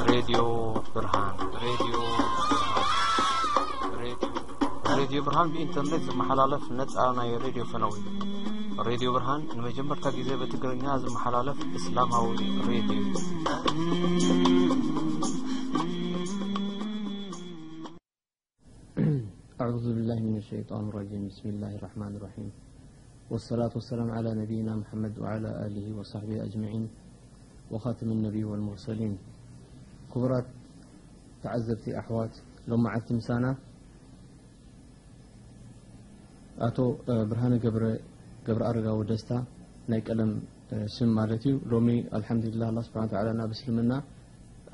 ሬድዮ ብርሃን፣ ሬድዮ ብርሃን፣ ሬድዮ፣ ሬድዮ ብርሃን ብኢንተርኔት ዝመሓላለፍ ነጻ ናይ ሬድዮ ፈነው እዩ። ሬድዮ ብርሃን ንመጀመርታ ግዜ ብትግርኛ ዝመሓላለፍ እስላማዊ ሬድዮ እዩ። أعوذ بالله من الشيطان الرجيم. بسم الله الرحمن الرحيم. والصلاة والسلام على نبينا محمد وعلى آله وصحبه أجمعين. وخاتم النبي والمرسلين. ክቡራት ተዓዘብቲ ኣሕዋት፣ ሎም መዓልቲ ምሳና ኣቶ፣ እ፣ ብርሃነ ገብረ፣ ገብረ ኣረጋዊ ደስታ፣ ናይ ቀለም፣ እ፣ ስም ማለት እዩ። ሎሚ ኣልሓምዱሊላህ፣ ኣላህ ስብሓን ወተዓላ ናብ እስልምና፣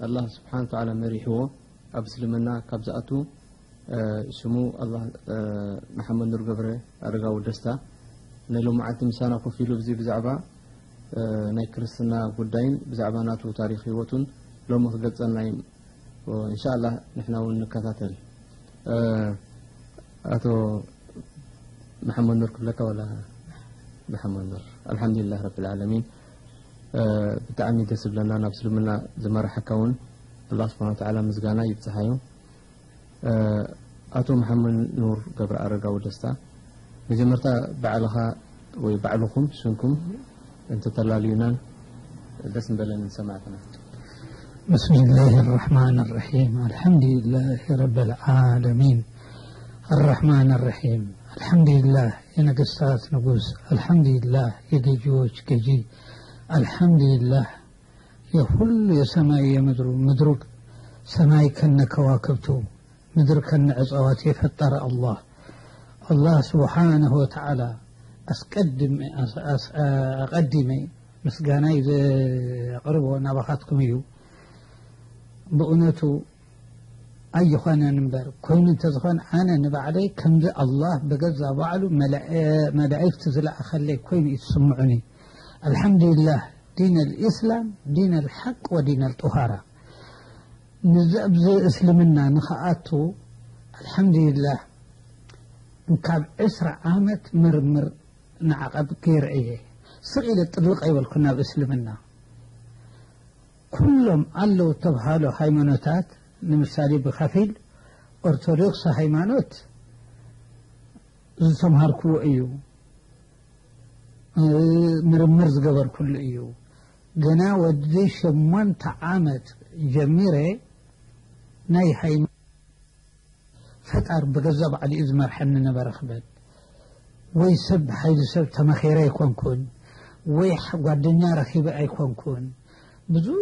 ኣላህ ስብሓን ወተዓላ መሪሕዎ፣ ኣብ እስልምና ካብ ዝኣቱ፣ እ፣ ስሙ ኣላህ፣ እ፣ መሓመድ ኑር ገብረ ኣረጋዊ ደስታ ናይ ሎም መዓልቲ ምሳና ኮፍ ኢሉ፣ ብዚ ብዛዕባ፣ እ፣ ናይ ክርስትና ጉዳይን ብዛዕባ ናቱ ታሪኽ ህይወቱን ሎሚ ክገልጸልና እዩ። እንሻኣላህ ንሕና እውን ንከታተል። እ፣ ኣቶ መሓመድ ኑር ክብለካ ወላ መሓመድ ኑር? ኣልሓምዱሊላህ ረብል ዓለሚን። እ፣ ብጣዕሚ ደስ ዝብለና፣ ናብ እስልምና ዝመራሓካ እውን ኣላህ ስብሓን ወተዓላ ምስጋና ይብጽሓዮ። እ፣ ኣቶ መሓመድ ኑር ገብረ ኣረጋዊ ደስታ፣ መጀመርታ ባዕልኻ ወይ ባዕልኹም ሽምኩም እንተተላልዩናን ደስ ምበለኒ ንሰማዕትና። بسم الله الرحمن الرحيم. الحمد لله رب العالمين. الرحمن الرحيم. الحمد لله የነገስታት ንጉስ፣ الحمد لله የገዢዎች ገዢ፣ الحمد لله የሁሉ የሰማይ የምድሩ፣ ምድሩ ሰማይ ከነ ከዋክብቱ፣ ምድር ከነ እጽዋት የፈጠረ ኣላህ፣ ኣላህ ስብሓነሁ ወተዓላ ኣስቀድም-፣ ኣስ-፣ ኣስ-፣ ኣቐዲመ ምስጋናይ ዘቕርቦ ናባኻትኩም እዩ። ብእውነቱ ኣይኾነን እምበር፣ ኮይኑ እንተዝኾን ኣነ ንባዕለይ ከምዚ ኣላህ ብገዛ ባዕሉ መላ-፣ መላእክቲ ዝለኣኸለይ ኮይኑ እዩ ዝስምዑኒ። ኣልሓምዱሊላህ ዲን ኣልኢስላም ዲን ኣልሓቅ ወዲን ኣልጡሃራ። ንዚ ኣብዚ እስልምና ንኽኣቱ ኣልሓምዱሊላህ እንካብ ዕስራ ዓመት ምርምር ንዓቐብ ገይረ እየ። ስቕ ኢለ ጥልቕ ኣይበልኩን ናብ እስልምና። ኩሎም ኣለዉ እተብሃሉ ሃይማኖታት፣ ንምሳሌ ብኸፊል ኦርቶዶክስ ሃይማኖት ዝተምሃርክዎ እዩ፣ ምርምር ዝገበርኩሉ እዩ። ገና ወዲ ሸሞንተ ዓመት ጀሚረ ናይ ሃይማኖት ፈጣር ብገዛ ባዕሉ እዩ ዝመርሐኒ ነበረ ክበል፣ ወይ ሰብ ብሓይሊ ሰብ ተመኺረ ኣይኮንኩን፣ ወይ ጓደኛ ረኺበ ኣይኮንኩን። ብዙሕ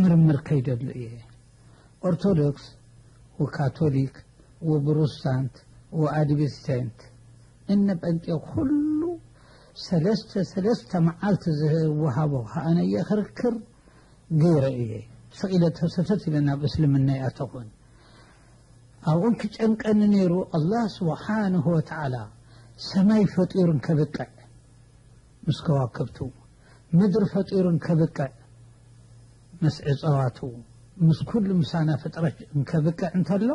ምርምር ከይደሉ እየ። ኦርቶዶክስ ወካቶሊክ ወፕሮስታንት ወኣድቬንቲስት እነ ጴንጤ ኩሉ ሰለስተ ሰለስተ መዓልቲ ዝወሃቦ ከኣነየ ክርክር ገይረ እየ። ስቕ ኢለ ተሰተት ኢለ ናብ እስልምና ይኣተኹን። ኣብኡን ክጨንቀኒ ነይሩ። ኣላህ ስብሓንሁ ወተዓላ ሰማይ ፈጢሩ እንከብቅዕ ምስ ከዋክብቱ፣ ምድሪ ፈጢሩ እንከብቅዕ ምስ ዕፀዋቱ፣ ምስ ኩሉ ምሳና ፍጥረት እንከብቅዕ እንተሎ፣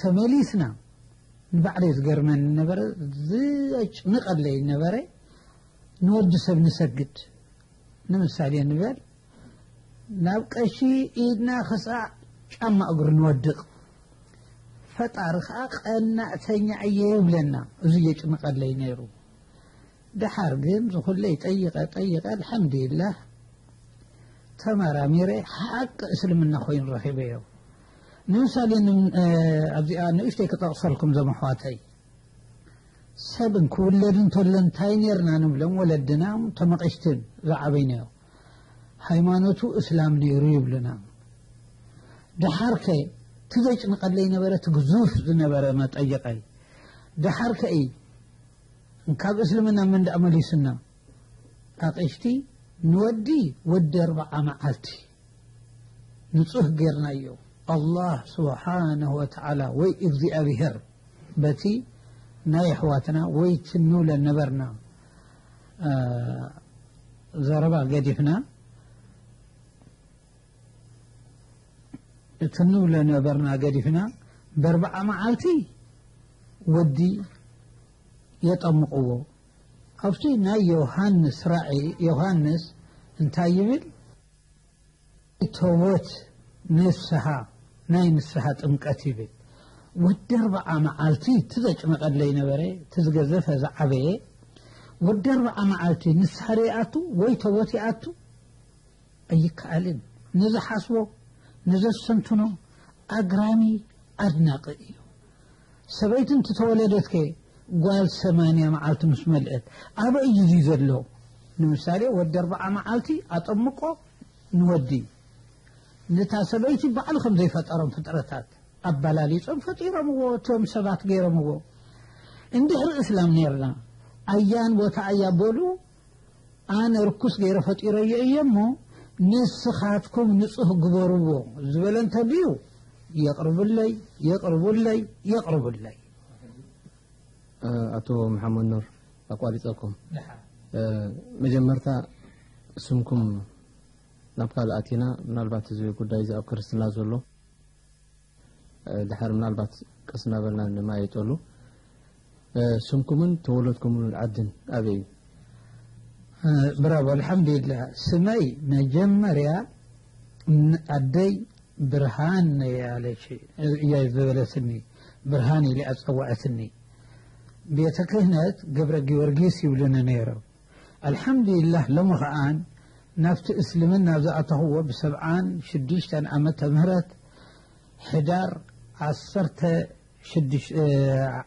ተመሊስና፣ ንባዕለይ ዝገርመኒ ነበረ፣ ዘጭንቐለይ ነበረ፣ ንወዲ ሰብ ንሰግድ፣ ንምሳሌ ንበል፣ ናብ ቀሺ ኢድና ክሳዕ ጫማ እግሩ ንወድቕ፣ ፈጣሪ ኸዓ ቀናእተኛ እየ ይብለና። እዚ የጭንቐለይ ነይሩ። ደሓር ግን ዝኹለይ ጠይቐ ጠይቐ ኣልሓምዱሊላህ ተመራሚረ ሓቂ እስልምና ኮይኑ ረኺበዮ። ንምሳሌ ኣብዚኣ ንእሽተይ ክጠቕሰልኩም ዞም ኣሕዋተይ፣ ሰብ እንክውለድ እንተሎ እንታይ ነርና ንብሎም ወለድና ተመቒሽትን ዝዓበይናዮ ሃይማኖቱ እስላም ነይሩ ይብሉና። ደሓርከ እቲ ዘጭንቐለይ ነበረ እቲ ግዙፍ ዝነበረ መጠይቐይ፣ ደሓርከ እይ እንካብ እስልምና መን ደኣ መሊሱና? ኣቕሽቲ ንወዲ ወዲ ኣርብዓ መዓልቲ ንጹህ ጌርናዮ። ኣላህ ስብሓነሁ ወተዓላ ወይ እግዚኣብሄር በቲ ናይ ኣሕዋትና ወይ ትንብለ ነበርና ዘረባ ገዲፍና፣ ትንብለ ነበርና ገዲፍና፣ በርብዓ መዓልቲ ወዲ የጠምቕዎ። ኣብቲ ናይ ዮሃንስ ራእይ፣ ዮሃንስ እንታይ ይብል? ተወት ንስሃ ናይ ንስሃ ጥምቀት ይብል። ወዲ ኣርብዓ መዓልቲ እቲ ዘጭነቐለይ ነበረ፣ እቲ ዝገዘፈ ዝዓበየ፣ ወዲ ኣርብዓ መዓልቲ ንስሃ ዶ ይኣቱ ወይ ተወት ይኣቱ ኣይከኣልን። ንዝሓስቦ ንዘስተንትኖ ኣግራሚ ኣድናቂ እዩ። ሰበይቲ እንትተወለደትከ ጓል ሰማንያ መዓልቲ ምስ መልአት ኣበይ እዩ እዚ ዘሎ? ንምሳሌ ወዲ ኣርብዓ መዓልቲ ኣጠምቆ ንወዲ፣ ነታ ሰበይቲ ባዕሉ ከም ዘይፈጠሮም ፍጥረታት ኣባላሊጾም ፈጢሮምዎ፣ እቶም ሰባት ገይሮምዎ። እንድሕሪ እስላም ኔርና ኣያን ቦታ ኣያ በሉ፣ ኣነ ርኩስ ገይረ ፈጢረዮ እየ እሞ ንስኻትኩም ንጹህ ግበርዎ ዝበለ እንተድዩ የቕርብለይ፣ የቕርቡለይ፣ የቕርቡለይ። ኣቶ መሓመድ ኑር፣ ኣቋሪጸኩም። መጀመርታ ስምኩም ናብ ካልእ ኣቲና፣ ምናልባት እዚ ጉዳይ እዚ ኣብ ክርስትና ዘሎ ድሓር ምናልባት ቀስ እናበልና ንማየጠሉ። ስምኩምን ተወለድኩምሉ ዓድን ኣበይ እዩ? ብራቮ፣ ኣልሓምዱሊላህ። ስመይ መጀመርያ ኣደይ ብርሃን እያ ኢለች፣ እያ ዝበለትኒ። ብርሃን ኢለ ኣጸዋዐትኒ። ቤተ ክህነት ገብረ ጊዮርጊስ ይብሉኒ ነይሮም። ኣልሓምዱሊላህ፣ ሎሚ ኸኣን ናብቲ እስልምና ዝኣተኽዎ ብሰብዓን ሽዱሽተን ዓመተ ምህረት ሕዳር ዓሰርተ ሽዱሽተ፣ እ፣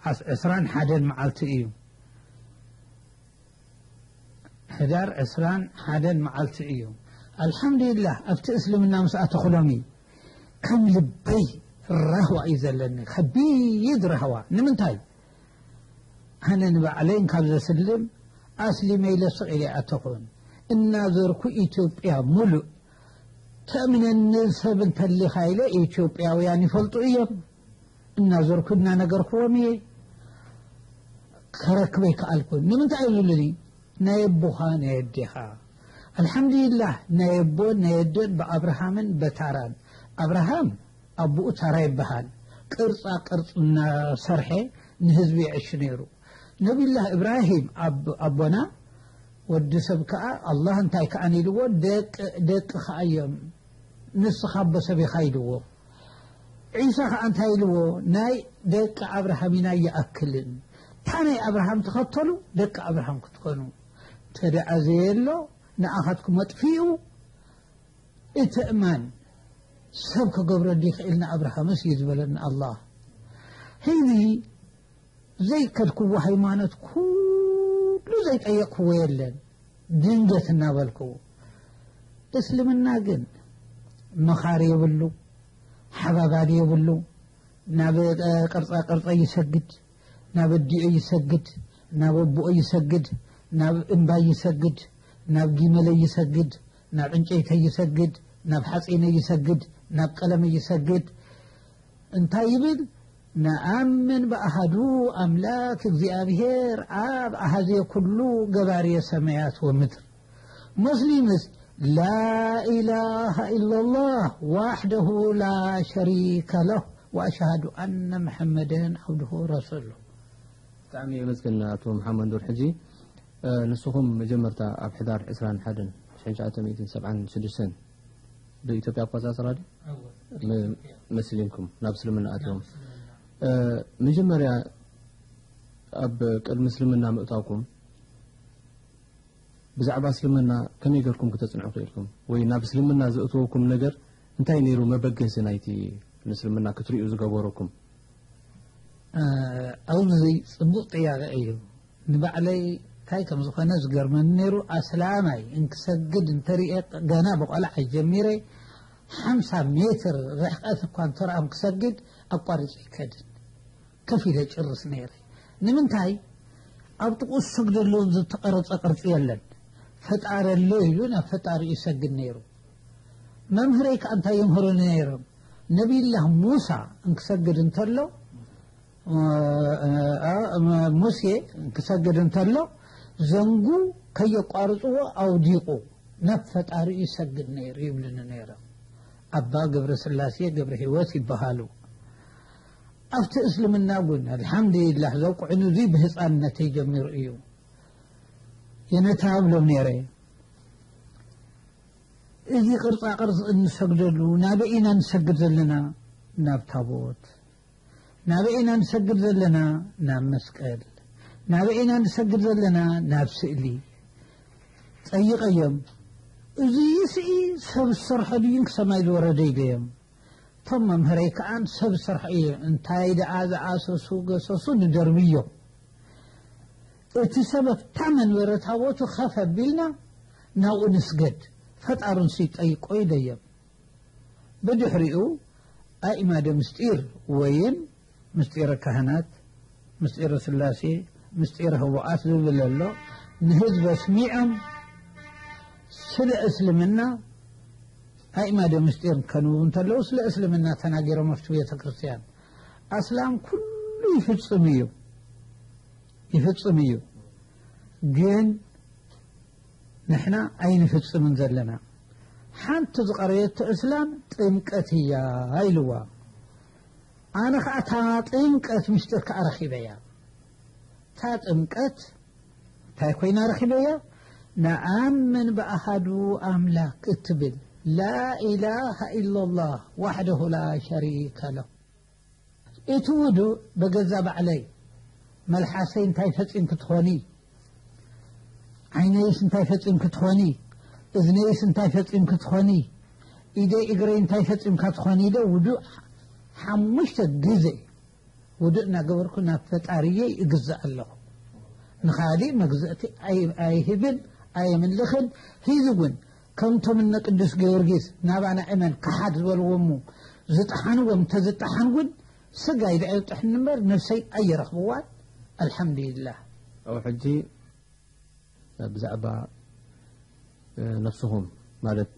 ዓስ-፣ ዕስራን ሓደን መዓልቲ እዩ። ሕዳር ዕስራን ሓደን መዓልቲ እዩ። ኣልሓምዱሊላህ፣ ኣብቲ እስልምና ምስ ኣተኹ ሎሚ ከም ልበይ ራህዋ እዩ ዘለኒ፣ ከቢድ ራህዋ። ንምንታይ? ኣነ ንባዕለይ ካብ ዘስልም ኣስሊመ ኢለ ስቕ ኢለ ኣይኣተኹን። እናዘርኩ ኢትዮጵያ ሙሉእ ተእምነኒ ሰብ እንተሊኻ ኢለ ኢትዮጵያውያን ይፈልጡ እዮም። እናዘርኩ እናነገርክዎም እየ። ከረክበ ይከኣልኩን። ንምንታይ እዩ ዝብሉኒ? ናይ ኣቦኻ ናይ ኣዴኻ። ኣልሓምዱሊላህ፣ ናይ ኣቦን ናይ ኣደን ብኣብርሃምን በታራን። ኣብርሃም ኣቦኡ ታራ ይበሃል። ቅርጻ ቅርጽ እናሰርሐ ንህዝቢ የዕሽ ነይሩ። ነቢዩላህ እብራሂም ኣብ-፣ ኣቦና ወዲ ሰብ ከኣ ኣላህ እንታይ ከኣን ኢልዎ? ደቅ-፣ ደቅኻ እዮም፣ ንስኻ ኣቦ ሰብ ኢኻ ኢልዎ። ዒሳ ከኣ እንታይ ኢልዎ? ናይ ደቂ ኣብርሃም ኢና ይኣክልን። እታ ናይ ኣብርሃም ተኸተሉ፣ ደቂ ኣብርሃም ክትኮኑ። እንተ ደኣ ዘየሎ፣ ንኣኻትኩም ኣጥፊኡ፣ እቲ እማን ሰብ ክገብረሉ ይኽእል ንኣብርሃምስ እዩ ዝበለኒ ኣላህ። ሕዚ ዘይከድክዎ ሃይማኖት ኩሉ ዘይጠየቅክዎ የለን፣ ድንገት እናበልክዎ። እስልምና ግን መኻሪ የብሉ፣ ሓባባሊ የብሉ። ናብ፣ እ፣ ቅርጻ ቅርጸ ይሰግድ፣ ናብ ኣዲኦ ይሰግድ፣ ናብ ኣቦኦ ይሰግድ፣ ናብ እምባ ይሰግድ፣ ናብ ጊመለ ይሰግድ፣ ናብ ዕንጨይተ ይሰግድ፣ ናብ ሓጺነ ይሰግድ፣ ናብ ቀለመ ይሰግድ። እንታይ ይብል? ነኣምን ብኣሃዱ ኣምላክ እግዚኣብሔር ኣብ ኣሃዜ ኩሉ ገባርየ ሰማያት ወምድር። ሙስሊምስ ላኢላሃ ኢላላህ ዋሕደሁ ላ ሸሪከ ለህ ወኣሽሃዱ ኣነ መሐመደን ዓብድሁ ረሱሉ። ብጣዕሚ የመስግን ኣቶ መሓመድ ኑር። ሕጂ፣ እ፣ ንስኹም መጀመርታ ኣብ ሕዳር ዕስራን ሓደን ሽሕን ትሽዓተ ሚእትን ሰብዓን ሽዱሽተን ብኢትዮጵያ ኣቆጻጽራ ድዩ? መ-፣ መስሊምኩም ናብ እስልምና ኣትዮም። እ፣ መጀመርያ ኣብ ቅድሚ እስልምና ምእታውኩም ብዛዕባ እስልምና ከመይ ገርኩም ክተጽንዑ ክኢልኩም? ወይ ናብ እስልምና ዘእትወኩም ነገር እንታይ ነይሩ መበገሲ ናይቲ ንእስልምና ክትርእዩ ዝገበረኩም? እ፣ ኣብዚ ጽቡቕ ጥያቄ እዩ። ንባዕለይ እንታይ ከም ዝኾነ ዝገርመኒ ነይሩ። ኣስላማይ እንክሰግድ እንተሪኤ፣ ገና ብቆልዓ ጀሚረ ሓምሳ ሜትር ርሕቀት እኳ እንተረኣም ክሰግድ ኣቋሪጹ ይከድን። ከፊለ ጭርስ ነይረ። ንምንታይ? ኣብ ጥቕኡ ዝሰግደሉ እውን ዝተቐረጸ ቅርጺ የለን። ፈጣሪ ኣሎ ኢሉ ናብ ፈጣሪኡ ይሰግድ ነይሩ። መምህረይ ከኣ እንታይ የምህሩኒ ነይሮም? ነቢይላህ ሙሳ እንክሰግድ እንተሎ፣ እ፣ እ፣ ሙሴ እንክሰግድ እንተሎ፣ ዘንጉ ከየቋርጽዎ ኣውዲቑ ናብ ፈጣሪኡ ይሰግድ ነይሩ ይብሉኒ ነይሮም። ኣባ ገብረ ስላሴ ገብረ ህይወት ይበሃሉ። ኣብቲ እስልምና እውን ኣልሓምዱሊላህ ዘብቅዑኒ እዚ ብህፃንነተይ ጀሚሩ እዩ። የነታ እብሎም ነይረ። እዚ ቅርጻ ቅርጽ እንሰግደሉ ናበይ ኢና ንሰግድ ዘለና? ናብ ታቦት። ናበይ ኢና ንሰግድ ዘለና? ናብ መስቀል። ናበይ ኢና ንሰግድ ዘለና? ናብ ስእሊ። ጸይቐዮም። እዚ ስኢ ሰብ ዝሰርሖ ድዩን ክሰማይ ዝወረደ ኢለዮም። እቶም መምህረይ ከኣን ሰብ ዝሰርሖ እዩ። እንታይ ደኣ ዝኣሰሱ ገሰሱ ንደርብዮ። እቲ ሰብ ኣብታ መንበረ ታቦቱ ከፍ ኣቢልና ናብኡ ንስገድ። ፈጣሩን ስይጠይቆ ኢለዮም። ብድሕሪኡ ኣእማደ ምስጢር ወይን ምስጢረ ካህናት፣ ምስጢረ ስላሴ፣ ምስጢረ ህቡኣት ዝብል ኣሎ። ንህዝቢ ኣስሚዖም ስለ እስልምና ኣእማደ ምስጢር ከንብቡ እንተለዉ ስለ እስልምና ተናጊሮም ኣብቲ ቤተ ክርስቲያን። ኣስላም ኩሉ ይፍጽም እዩ፣ ይፍጽም እዩ። ግን ንሕና ኣይንፍጽምን ዘለና። ሓንቲ ዝቐረየቶ እስላም ጥምቀት እያ ኢልዋ። ኣነ ኸዓ እታ ጥምቀት ምስጢር ከኣ ረኺበያ። እታ ጥምቀት እንታይ ኮይና ረኺበያ? ነኣምን ብኣሃዱ ኣምላክ እትብል ላኢላሃ ኢላላህ ዋሕደሁ ላ ሸሪከ ለሁ። እቲ ውዱእ በገዛ ባዕለይ፣ መልሓሰይ እንታይ ፈጺምኪ ትኾኒ? ዓይነይስ እንታይ ፈጺምኪ ትኾኒ? እዝነይስ እንታይ ፈጺምኪ ትኾኒ? ኢደይ እግረይ እንታይ ፈጺምካ ትኾኒ? ኢለ ውዱእ ሓሙሽተ ግዜ ውዱእ እናገበርኩ ናብ ፈጣሪየይ እግዛእ ኣለኹ። ንኻሊእ መግዛእቲ ኣይ-፣ ኣይህብን፣ ኣየምልኽን። ሂዚ እውን ከምቶም እነ ቅዱስ ጊዮርጊስ ናባና እመን ከሓድ ዝበልዎ እሞ ዝጠሓንዎም እንተዝጠሓን እውን ስጋይ ደኣ ይጥሕኒ እምበር ነብሰይ ኣየረኽብዋን። ኣልሓምዱሊላህ። ኣብ ሕጂ ብዛዕባ፣ እ፣ ነብስኹም ማለት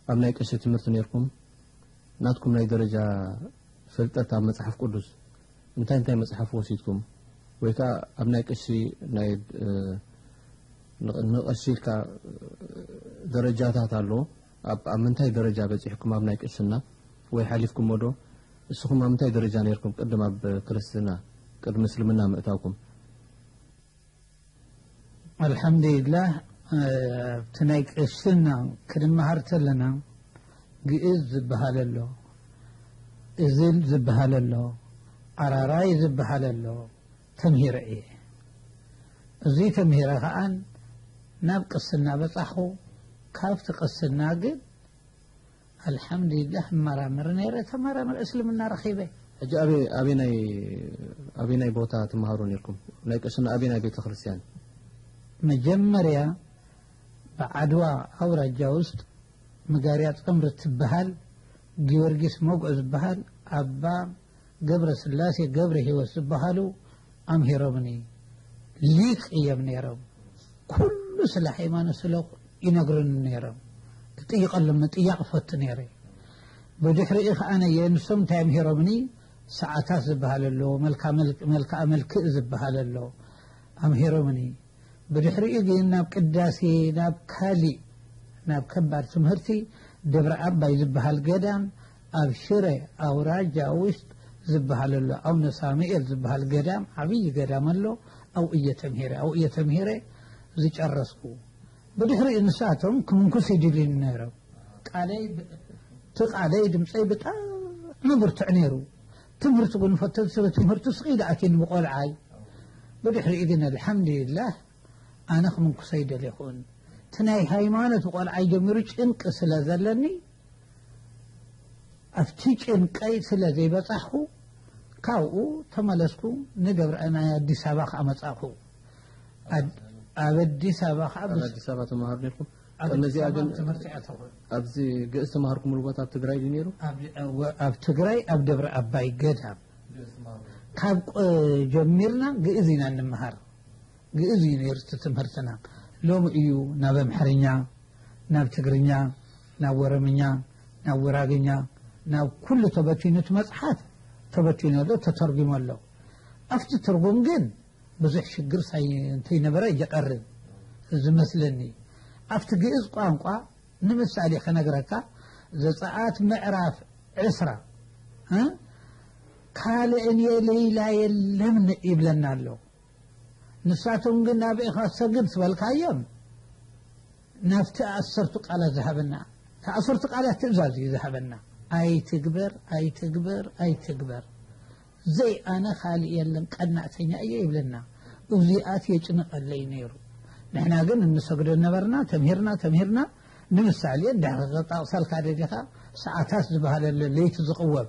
ኣብ ናይ ቀሺ ትምህርቲ ነይርኩም ናትኩም ናይ ደረጃ ፍልጠት ኣብ መጽሓፍ ቅዱስ እንታይ እንታይ መጽሓፍ ወሲድኩም? ወይ ከኣ ኣብ ናይ ቀሺ ናይ፣ እ፣ ንቕ-፣ ንቐሺ ኢልካ፣ እ፣ ደረጃታት ኣሎ። ኣብ፣ ኣብ ምንታይ ደረጃ በጺሕኩም ኣብ ናይ ቅስና? ወይ ሓሊፍኩሞ ዶ? እስኹም ኣብ ምንታይ ደረጃ ነይርኩም ቅድም ኣብ ክርስትና፣ ቅድሚ እስልምና ምእታውኩም? ኣልሓምዱሊላህ፣ እ፣ ኣብቲ ናይ ቅስና ክንመሃር ተለና ግእዝ ዝበሃል ኣሎ፣ እዝል ዝበሃል ኣሎ፣ ኣራራይ ዝበሃል ኣሎ፣ ተምሂረ እየ። እዚ ተምሂረ ከኣን ናብ ቅስና በጻሕኹ። ካብቲ ቅስና ግን ኣልሓምዱሊላህ እመራመር ነይረ፣ ተመራመር እስልምና ረኺበ። ሕጂ ኣበይ፣ ኣበይ ናይ፣ ኣበይ ናይ ቦታ ትመሃሩ ነይርኩም? ናይ ቅስና ኣበይ ናይ ቤተ ክርስቲያን? መጀመርያ ብዓድዋ ኣውራጃ ውስጥ መጋርያ ጸምሪ ትበሃል፣ ጊዮርጊስ መጉእ ዝበሃል፣ ኣባ ገብረ ስላሴ ገብረ ህይወት ዝበሃሉ ኣምሂሮምኒ። ሊቅ እዮም ነይሮም። ኩሉ ስለ ሃይማኖት ስለ ይነግሩኒ ነይሮም። ክጥይቀሎም ምጥያቕ እፈቱ ነይረ። ብድሕሪኡ ኸኣ ነየ ንሶም እንታይ ኣምሂሮምኒ? ሰዓታት ዝበሃል ኣሎ፣ መልካ-፣ መልክ-፣ መልክዓ መልክእ ዝበሃል ኣሎ ኣምሂሮምኒ። ብድሕሪኡ ግን ናብ ቅዳሴ፣ ናብ ካሊእ፣ ናብ ከባድ ትምህርቲ ደብረ ኣባይ ዝበሃል ገዳም ኣብ ሽረ ኣውራጃ ውሽጥ ዝበሃል ኣሎ፣ ኣቡነ ሳሙኤል ዝበሃል ገዳም፣ ዓብዪ ገዳም ኣሎ። ኣብኡ እየ ተምሂረ፣ ኣብኡ እየ ተምሂረ ዝጨረስኩ። ብድሕሪኡ ንሳቶም ክምንኩስ ይድልዩኒ ነይሮም። ቃለይ ብ-፣ እቲ ቃለይ ድምፀይ ብጣዕሚ ብርቱዕ ነይሩ። ትምህርቲ እውን ፈተን ስለ ትምህርቲ ስቕ ኢለ ኣትየኒ ብቆልዓይ። ብድሕሪኡ ግን ኣልሓምዱሊላህ ኣነ ክምንኩስ ኣይደለኹን። እቲ ናይ ሃይማኖት ብቆልዓይ ጀሚሩ ጭንቂ ስለ ዘለኒ ኣብቲ ጭንቀይ ስለ ዘይበጻሕኩ ካብኡ ተመለስኩ። ንደብረ ናይ ኣዲስ ኣበባ ከኣ መጻእኩ። ኣብ፣ ኣብ ኣዲስ ኣበባ ከኣ ኣብ ብስ-፣ ኣዲስ ኣበባ ተመሃሩ ነይርኩም? ኣብ ቅድሚ ኣዲስ እዚኣ ኣበባ ግን ትምህርቲ ኣተኹ። ኣብዚ ግእዝ ተማሃርኩምሉ ቦታ ኣብ ትግራይ ድዩ ነይሩ? ኣብ፣ ኣብ ትግራይ ኣብ ደብረ ኣባይ ገዳም ካብ ቆ-፣ ጀሚርና ግእዝ ኢና እንመሃር። ግእዝ እዩ ነይሩ እቲ ትምህርትና። ሎሚ እዩ ናብ ኣምሓርኛ፣ ናብ ትግርኛ፣ ናብ ወረምኛ፣ ናብ ወራግኛ፣ ናብ ኩሉ ተበቲኑ፣ እቲ መጽሓፍ ተበቲኑ ኣሎ፣ ተተርጒሙ ኣሎ። ኣብቲ ትርጉም ግን ብዙሕ ሽግር ሳይ-፣ እንተይነበረ ይቐርብ ዝመስለኒ። ኣብቲ ግእዝ ቋንቋ ንምሳሌ ክነግረካ፣ ዘጸኣት ምዕራፍ ዕስራ፣ እ፣ ካልእን የለይላ የለን ይብለና ኣሎ። ንሳቶም ግን ናበይ ኢኻ ትሰግድ ዝበልካዮም፣ ናብቲ ኣሰርቱ ቃላት ዝሃበና፣ ኣሰርቱ ቃላት ትእዛዝ እዩ ዝሃበና። ኣይትግበር፣ ኣይትግበር፣ ኣይትግበር። ዘይ ኣነ ካልእ የለን፣ ቀናእተኛ እየ ይብለና። እዚኣት የጭንቐለይ ነይሩ። ንሕና ግን እንሰግዶ ነበርና፣ ተምሂርና፣ ተምሂርና። ንምሳሌ፣ እንድሕር ክጠቕሰልካ ደሊኻ፣ ሰዓታት ዝበሃል ኣሎ፣ ለይቲ ዝቕወም።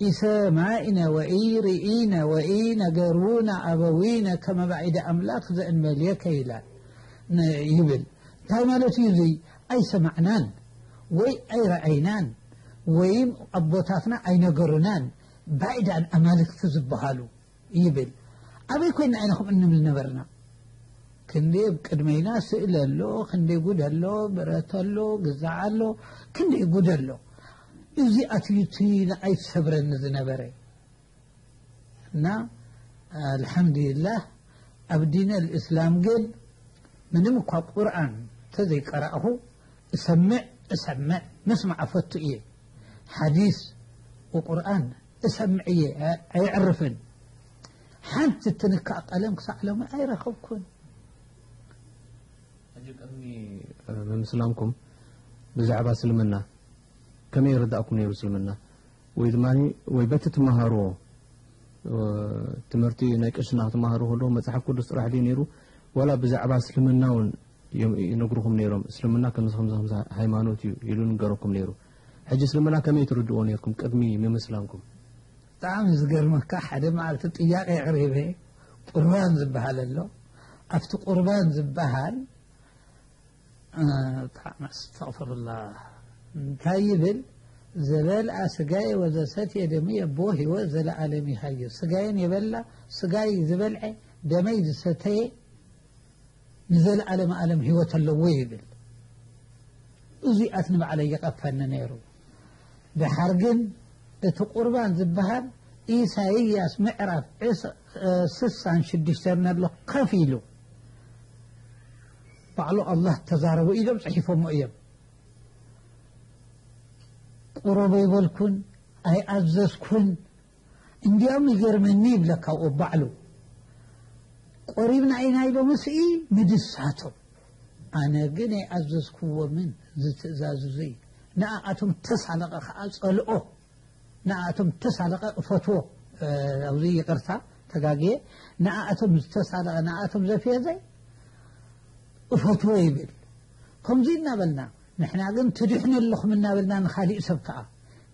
ኢሰማኢነ ወኢርኢነ ወኢነገሩና ኣበዊነ ከመ ባዒደ ኣምላክ ዘእንበልየከ ይላል፣ ን-፣ ይብል። እንታይ ማለት እዩ እዙይ? ኣይሰማዕናን፣ ወይ ኣይረኣይናን፣ ወይም ኣቦታትና ኣይነገሩናን፣ ባዕዳን ኣማልክቲ ዝበሃሉ ይብል። ኣበይ ኮይና ኢና ከምኡ እንብል ነበርና? ክንደይ ኣብ ቅድመይና ስእሊ ኣሎ፣ ክንደይ ጉድ ኣሎ፣ ብረት ኣሎ፣ ግዛዕ ኣሎ፣ ክንደይ ጉድ ኣሎ። እዚ ኣትዩ እቲ ንኣይ ዝሰብረኒ ዝነበረ። እና ኣልሓምዱሊላህ ኣብ ዲን ኣልእስላም ግን ምንም እኳ ቁርኣን ተዘይቀራእኹ እሰምዕ፣ እሰምዕ፣ ምስማዕ እፈቱ እየ። ሓዲስ ወቁርኣን እሰምዕ እየ፣ ኣየዕርፍን። ሓንቲ ትንካእ ቀለም ክሳዕ ሎሚ ኣይረኸብኩን። ሕጂ ቅድሚ ምምስላምኩም ብዛዕባ እስልምና ከመይ ይርዳእኩም ነይሩ? እስልምና ወይ ድማ ወይ በቲ ትመሃርዎ ትምህርቲ ናይ ቅሽና ክትመሃሩ ከለኹ መፅሓፍ ቅዱስ ጥራሕ ድዩ ነይሩ? ዋላ ብዛዕባ እስልምና እውን ይነግሩኹም ነይሮም? እስልምና ከምዚ ከምዚ ከምዚ ሃይማኖት እዩ ኢሉ ንገረኩም ነይሩ? ሕጂ እስልምና ከመይ ትርድእዎ ነይርኩም ቅድሚ ምምስላምኩም? ብጣዕሚ ዝገርመካ፣ ሓደ መዓልቲ ጥያቄ ኣቕሪበ፣ ቁርባን ዝበሃል ኣሎ። ኣብቲ ቁርባን ዝበሃል፣ እ፣ ብጣዕሚ ኣስተቕፍሩላህ፣ እንታይ ይብል? "ዘበልኣ ስጋየ ወዘሰትየ ደምየ ብዎ ህይወት ዘለኣለም ይሃዮ። ስጋየን የበላ፣ ስጋይ ዝበልዐ፣ ደመይ ዝሰተየ ንዘለኣለም ኣለም ህይወት ኣለዎ" ይብል። እዚኣት ንባዕለይ ይቐፈኒ ነይሩ። ደሓር ግን እቲ ቁርባን ዝበሃል ኢሳይያስ ምዕራፍ ዕስ-፣ እ፣ ስሳን ሽዱሽተን ኣሎ ከፍ ኢሉ ባዕሉ ኣላህ ተዛረቡ ኢሎም ጽሒፎሞ እዮም። ቁረቡ ይበልኩን ኣይኣዘዝኩን። እንዲያውም ይገርመኒ ይብለካ ኣብኡ ባዕሉ። ቆሪብና ኢና ኢሎም እስኢ ምድሳቶም። ኣነ ግን ኣይኣዘዝኩዎምን፣ እዚ ትእዛዝ እዚ ንኣኣቶም ተሳለቐ ከኣ ጸልኦ። ንኣኣቶም ተሳለቐ እፈትዎ። እ፣ ኣብዚ ይቕርታ ተጋግየ። ንኣኣቶም ዝተሳለቐ፣ ንኣኣቶም ዘፍየዘ እፈትዎ ይብል። ከምዚ እናበልና ንሕና ግን ትድሕኑ ኣለኹም እናበልና ንኻሊእ ሰብ ከኣ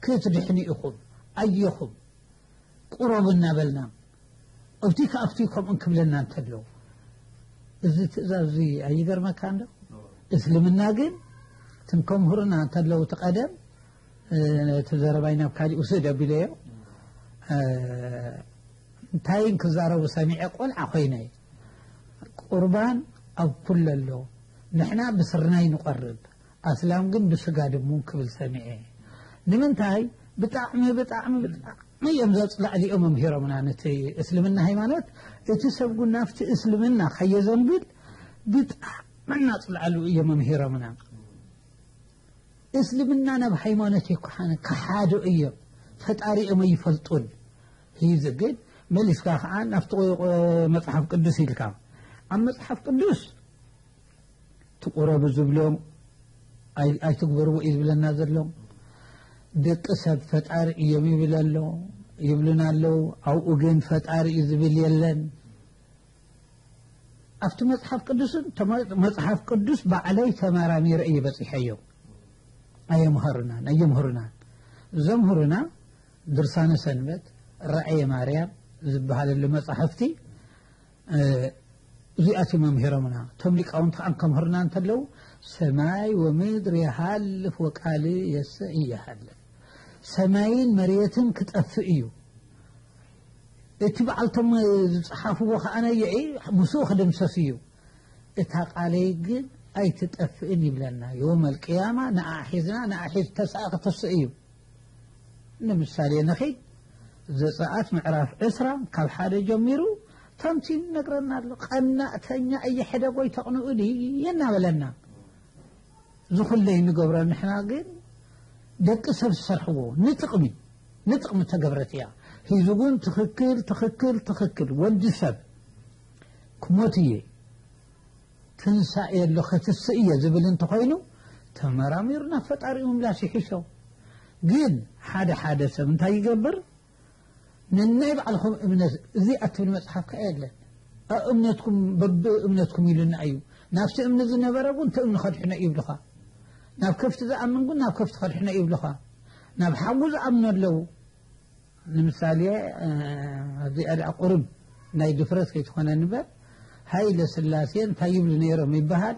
ክትድሕኑ ኢኹም፣ ኣየኹም ቁረቡ እናበልና ኣብቲ ከኣፍቲ ከምኡ ክብለና እንተሎ፣ እዚ ትእዛዝ እዚ ኣይገርመካ እንዶ? እስልምና ግን እቶም ከምህሩና እንተለዉ እቲ ቀደም፣ እ፣ እቲ ዘረባይ ናብ ካሊእ ውሰድ ኣቢለዮ። እ፣ እንታይ ክዛረቡ ሰሚዐ ቆልዓ ኮይነ። ቁርባን ኣብ ኩሉ ኣሎ። ንሕና ብስርናይ ንቆርብ፣ ኣስላም ግን ብስጋ ድሙን ክብል ሰሚዐ። ንምንታይ? ብጣዕሚ፣ ብጣዕሚ፣ ብጣዕሚ እዮም ዘጽላዕሊኦም መምሂሮምና ነቲ እስልምና ሃይማኖት። እቲ ሰብ ጉን ናብቲ እስልምና ከየዘንብል ብጣዕሚ እናጽላዕሉ እዮም መምሂሮምና። እስልምና ናብ ሃይማኖት ይኩሓነ፣ ከሓዶ እዮም። ፈጣሪኦም ኣይፈልጡን። ሂዚ ግን መሊስካ ከዓ ናብቲ ቆ-፣ መጽሓፍ ቅዱስ ኢልካ። ኣብ መጽሓፍ ቅዱስ ትቁረቡ ዝብሎም ኣይ-፣ ኣይትግበርዎ እዩ ዝብለና ዘሎ። ደቂ ሰብ ፈጣሪ እዮም ይብል ኣሎ፣ ይብሉና ኣለዉ። ኣብኡ ግን ፈጣሪ እዩ ዝብል የለን። ኣብቲ መጽሓፍ ቅዱስን ተመ-፣ መጽሓፍ ቅዱስ ባዕለይ ተመራሚረ እየ በጺሐዮ። ኣየምሃሩናን፣ ኣየምህሩናን። ዘምህሩና ድርሳነ ሰንበት፣ ራእየ ማርያም ዝበሃለሉ መጻሕፍቲ፣ እ፣ እዚኣት እዮም መምሂሮምና። እቶም ሊቃውንቲ ከኣ ከምህሩና እንተለዉ፣ "ሰማይ ወምድር የሃልፍ ወቃል የሰ ይሃልፍ።" ሰማይን መሬትን ክጠፍእ እዩ። እቲ በዓልቶም ዝጸሓፍዎ ከኣ ነየኢ ምስኡ ክድምሰስ እዩ። እታ ቃለይ ግን ኣይትጠፍእን ይብለና። የውመል ቅያማ ንኣ ሒዝና፣ ንኣ ሒዝ ተስኣ ክተስእ እዩ። ንምሳሌ ንኺድ ዘጸኣት ምዕራፍ ዕስራ ካብ ሓደ ጀሚሩ ተንቲኑ ይነግረና ኣሎ። ቀናእተኛ እየ፣ ሕደጎይ ተቕንኡ ድየ እናበለና። ዝኹለይ ንገብሮ ንሕና ግን ደቂ ሰብ ዝሰርሕዎ ንጥቕሚ፣ ንጥቕሚ ተገብረት እያ። ሂዙ ግን ትኽክል፣ ትኽክል፣ ትኽክል። ወዲ ሰብ ክሞት እየ፣ ትንሳኤ ኣሎ፣ ክትስእ እየ ዝብል እንተኾይኑ፣ ተመራሚሩ ናብ ፈጣሪኡ ምምላስ ይሕሾ። ግን ሓደ ሓደ ሰብ እንታይ ይገብር? ነናይ ባዕልኹም እምነት፣ እዚ ኣትብል መጽሓፍ ከኣ የለን። ኣብ እምነትኩም፣ በብእምነትኩም ኢሉና እዩ። ናብቲ እምኒ ዝነበረ እውን እቲ እምኒ ከድሕኖ እዩ ይብሉኻ። ናብ ከፍቲ ዝኣምን እውን ናብ ከፍቲ ከድሕኖ እዩ ይብሉኻ። ናብ ሓዊ ዝኣምኑ ኣለዉ። ንምሳሌ፣ እ፣ እዚኣ ደኣ ቁሩብ ናይ ድፍረት ከይትኾነ ንበር፣ ሃይለ ስላሴ እንታይ ይብሉ ነይሮም ይበሃል?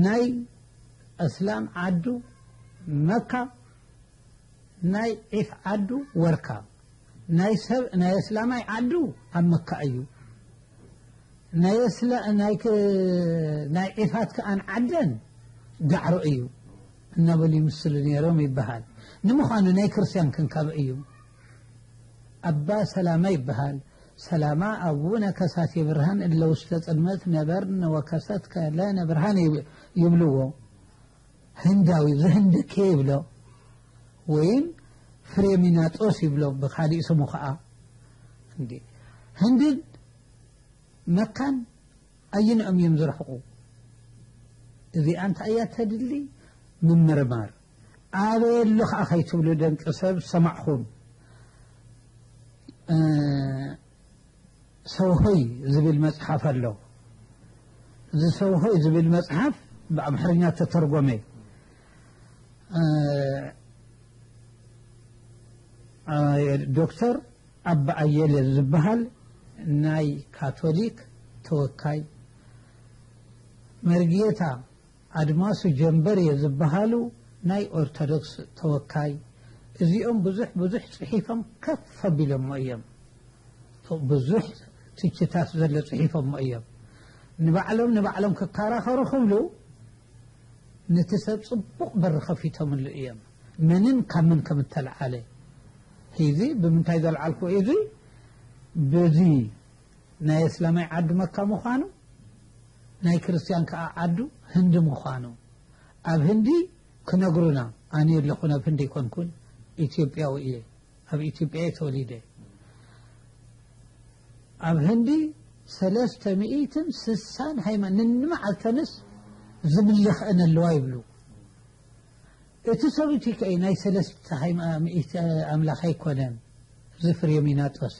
ናይ እስላም ዓዱ መካ፣ ናይ ዒፍ ዓዱ ወርካ። ናይ ሰብ፣ ናይ እስላማይ ዓዱ ኣብ መካ እዩ። ናይ እስላ-፣ ናይ ክ-፣ ናይ ዒፋት ከኣን ዓደን ዳዕሮ እዩ እናበሉ ይምስሉ ነይሮም ይበሃል። ንምዃኑ ናይ ክርስቲያን ክንካበ እዩ። ኣባ ሰላማ ይበሃል። ሰላማ ኣቡነ ከሳቴ ብርሃን እለ ውስተ ጽልመት ነበርን ወከሰት ከለነ ብርሃን ይብ-፣ ይብልዎ። ህንዳዊ፣ ዝህንድኬ ይብሎ፣ ወይም ፍሬሚናጦስ ይብሎ ብካሊእ ስሙ ኸዓ። እንዴ፣ ህንድን መካን ኣየንኦም እዮም ዝርሕቁ? እዚኣ እንታይ እያ ተድሊ? ምምርማር። ኣበይ ኣሎ ኸዓ ከይትብሉ ደንቂ ሰብ ሰማዕኹም። እ፣ ሰውሆይ ዝብል መጽሓፍ ኣሎ። እዚ ሰውሆይ ዝብል መጽሓፍ ብኣምሓርኛ ተተርጎመ። እ፣ እ፣ ዶክተር ኣባ ኣየለ ዝበሃል ናይ ካቶሊክ ተወካይ፣ መርጌታ ኣድማሱ ጀንበሬ ዝበሃሉ ናይ ኦርቶዶክስ ተወካይ፣ እዚኦም ብዙሕ ብዙሕ ጽሒፎም ከፍ ኣቢሎሞ እዮም። ብዙሕ ትችታት ዘሎ ጽሒፎሞ እዮም። ንባዕሎም ንባዕሎም ክከራኸሩ ክብሉ ነቲ ሰብ ጽቡቕ በሪ ከፊቶምሉ እዮም። መንን ካብ መን ከም እተለዓለ። ሕዚ ብምንታይ ዘልዓልኩ እዚ? በዚ ናይ እስላማይ ዓዲ መካ ምዃኑ፣ ናይ ክርስቲያን ከኣ ዓዱ ህንዲ ምዃኑ። ኣብ ህንዲ ክነግሩና፣ ኣነ የለኹን ኣብ ህንዲ ኣይኮንኩን፣ ኢትዮጵያዊ እየ። ኣብ ኢትዮጵያ እየ ተወሊደ። ኣብ ህንዲ ሰለስተ ሚእትን ስሳን ሃይማ-፣ ንንመዓልተንስ ዝምለኽአን ኣለዋ ይብሉ። እቲ ሰብ እቲ ከ ናይ ሰለስተ ሃይማ-፣ ሚእቲ ኣምላኽ ኣይኮነን፣ እዚ ፍሬሚናጦስ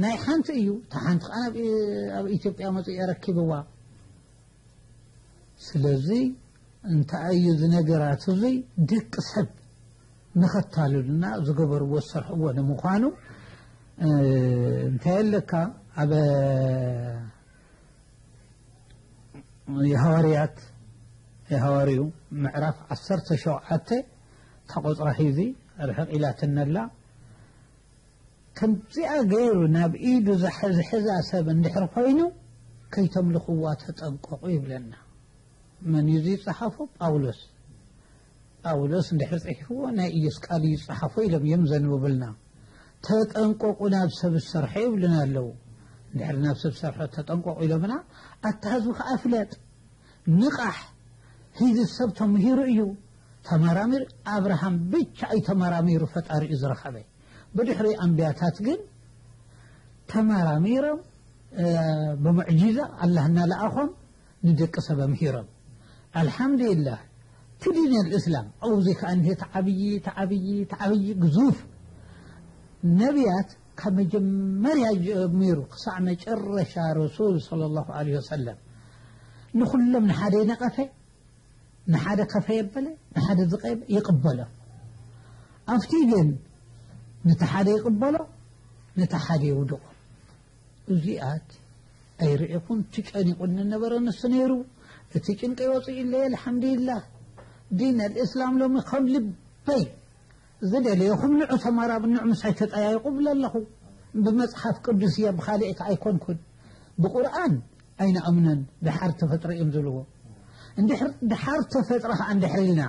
ናይ ሓንቲ እዩ። እታ ሓንቲ ከኣ ኣብ፣ ኣብ ኢትዮጵያ መጺኡ ረኪብዋ። ስለዚ እንታይ እዩ እዚ ነገራት እዚ? ደቂ ሰብ ንኸታልሉና ዝገበርዎ ዝሰርሕዎ ንምዃኑ፣ እ፣ እንታይ ኣለካ? ኣብ የሃዋርያት፣ የሃዋርዩ ምዕራፍ ዓሰርተ ሸውዓተ፣ እታ ቆጽራ ሒዚ ርሕቕ ኢላትነላ። ከምዚኣ ገይሩ ናብ ኢዱ ዝሐ-፣ ዝሕዛ ሰብ እንድሕር ኮይኑ፣ ከይተምልኽዋ ተጠንቀቑ ይብለና። መን እዩ ዝጸሓፎ? ጳውሎስ። ጳውሎስ እንድሕር ጽሒፍዎ፣ ናይ ኢየሱስ ቃል እዩ ዝጸሓፎ ኢሎም እዮም ዘንብቡልና። ተጠንቀቑ ናብ ሰብ ዝሰርሖ ይብሉና ኣለዉ። እንድሕር ናብ ሰብ ዝሰርሖ ተጠንቀቑ ኢሎምና፣ ኣታ ህዝቢ ከኣ ፍለጥ፣ ንቓሕ። ህዝቢ ሰብ ተምሂሩ እዩ። ተመራሚሩ፣ ኣብርሃም ብቻ እዩ ተመራሚሩ ፈጣሪኡ ዝረኸበ። ብድሕሪ ኣንብያታት ግን ተመራሚሮም፣ እ፣ ብምዕጂዛ ኣላህ እናለኣኾም ንደቂ ሰብ ኣምሂሮም። ኣልሓምዱሊላህ፣ እቲ ዲን ኣልእስላም፣ ኣብዚ ከኣ እንሄ ተዓብዪ፣ ተዓብዪ፣ ተዓብዪ ግዙፍ ነቢያት ካብ መጀመርያ ጀሚሩ ክሳዕ መጨረሻ ረሱል ሰለላሁ ዐለይሂ ወሰለም ንኹሎም ንሓደ ይነቐፈ፣ ንሓደ ከፈ የበለ፣ ንሓደ ዝቐ ይቕበሎ። ኣብቲ ግን ነቲ ሓደ ይቕበሎ፣ ነቲ ሓደ የውድቖ። እዚኣት ኣይርኤኹን፣ እቲ ጨኒቑኒ ነበረ ንሱ ነይሩ። እቲ ጭንቀይ ወፂኡ ኣለየ፣ ኣልሓምዱሊላህ። ዲን ኣልእስላም ሎሚ ከም ልበይ ዝደለየኹም ንዑ ተመራምሩ፣ ንዑ ምሳይ ተጠያየቑ እብል ኣለኹ። ብመጽሓፍ ቅዱስ እየ፣ ብኻልእ ከኣ ኣይኮንኩን። ብቁርኣን ኣይንኣምንን፣ ደሓር ተፈጥረ እዮም ዝብልዎ። እንድሕር ደሓር ተፈጥረ ከኣ እንድሕር ኢልና፣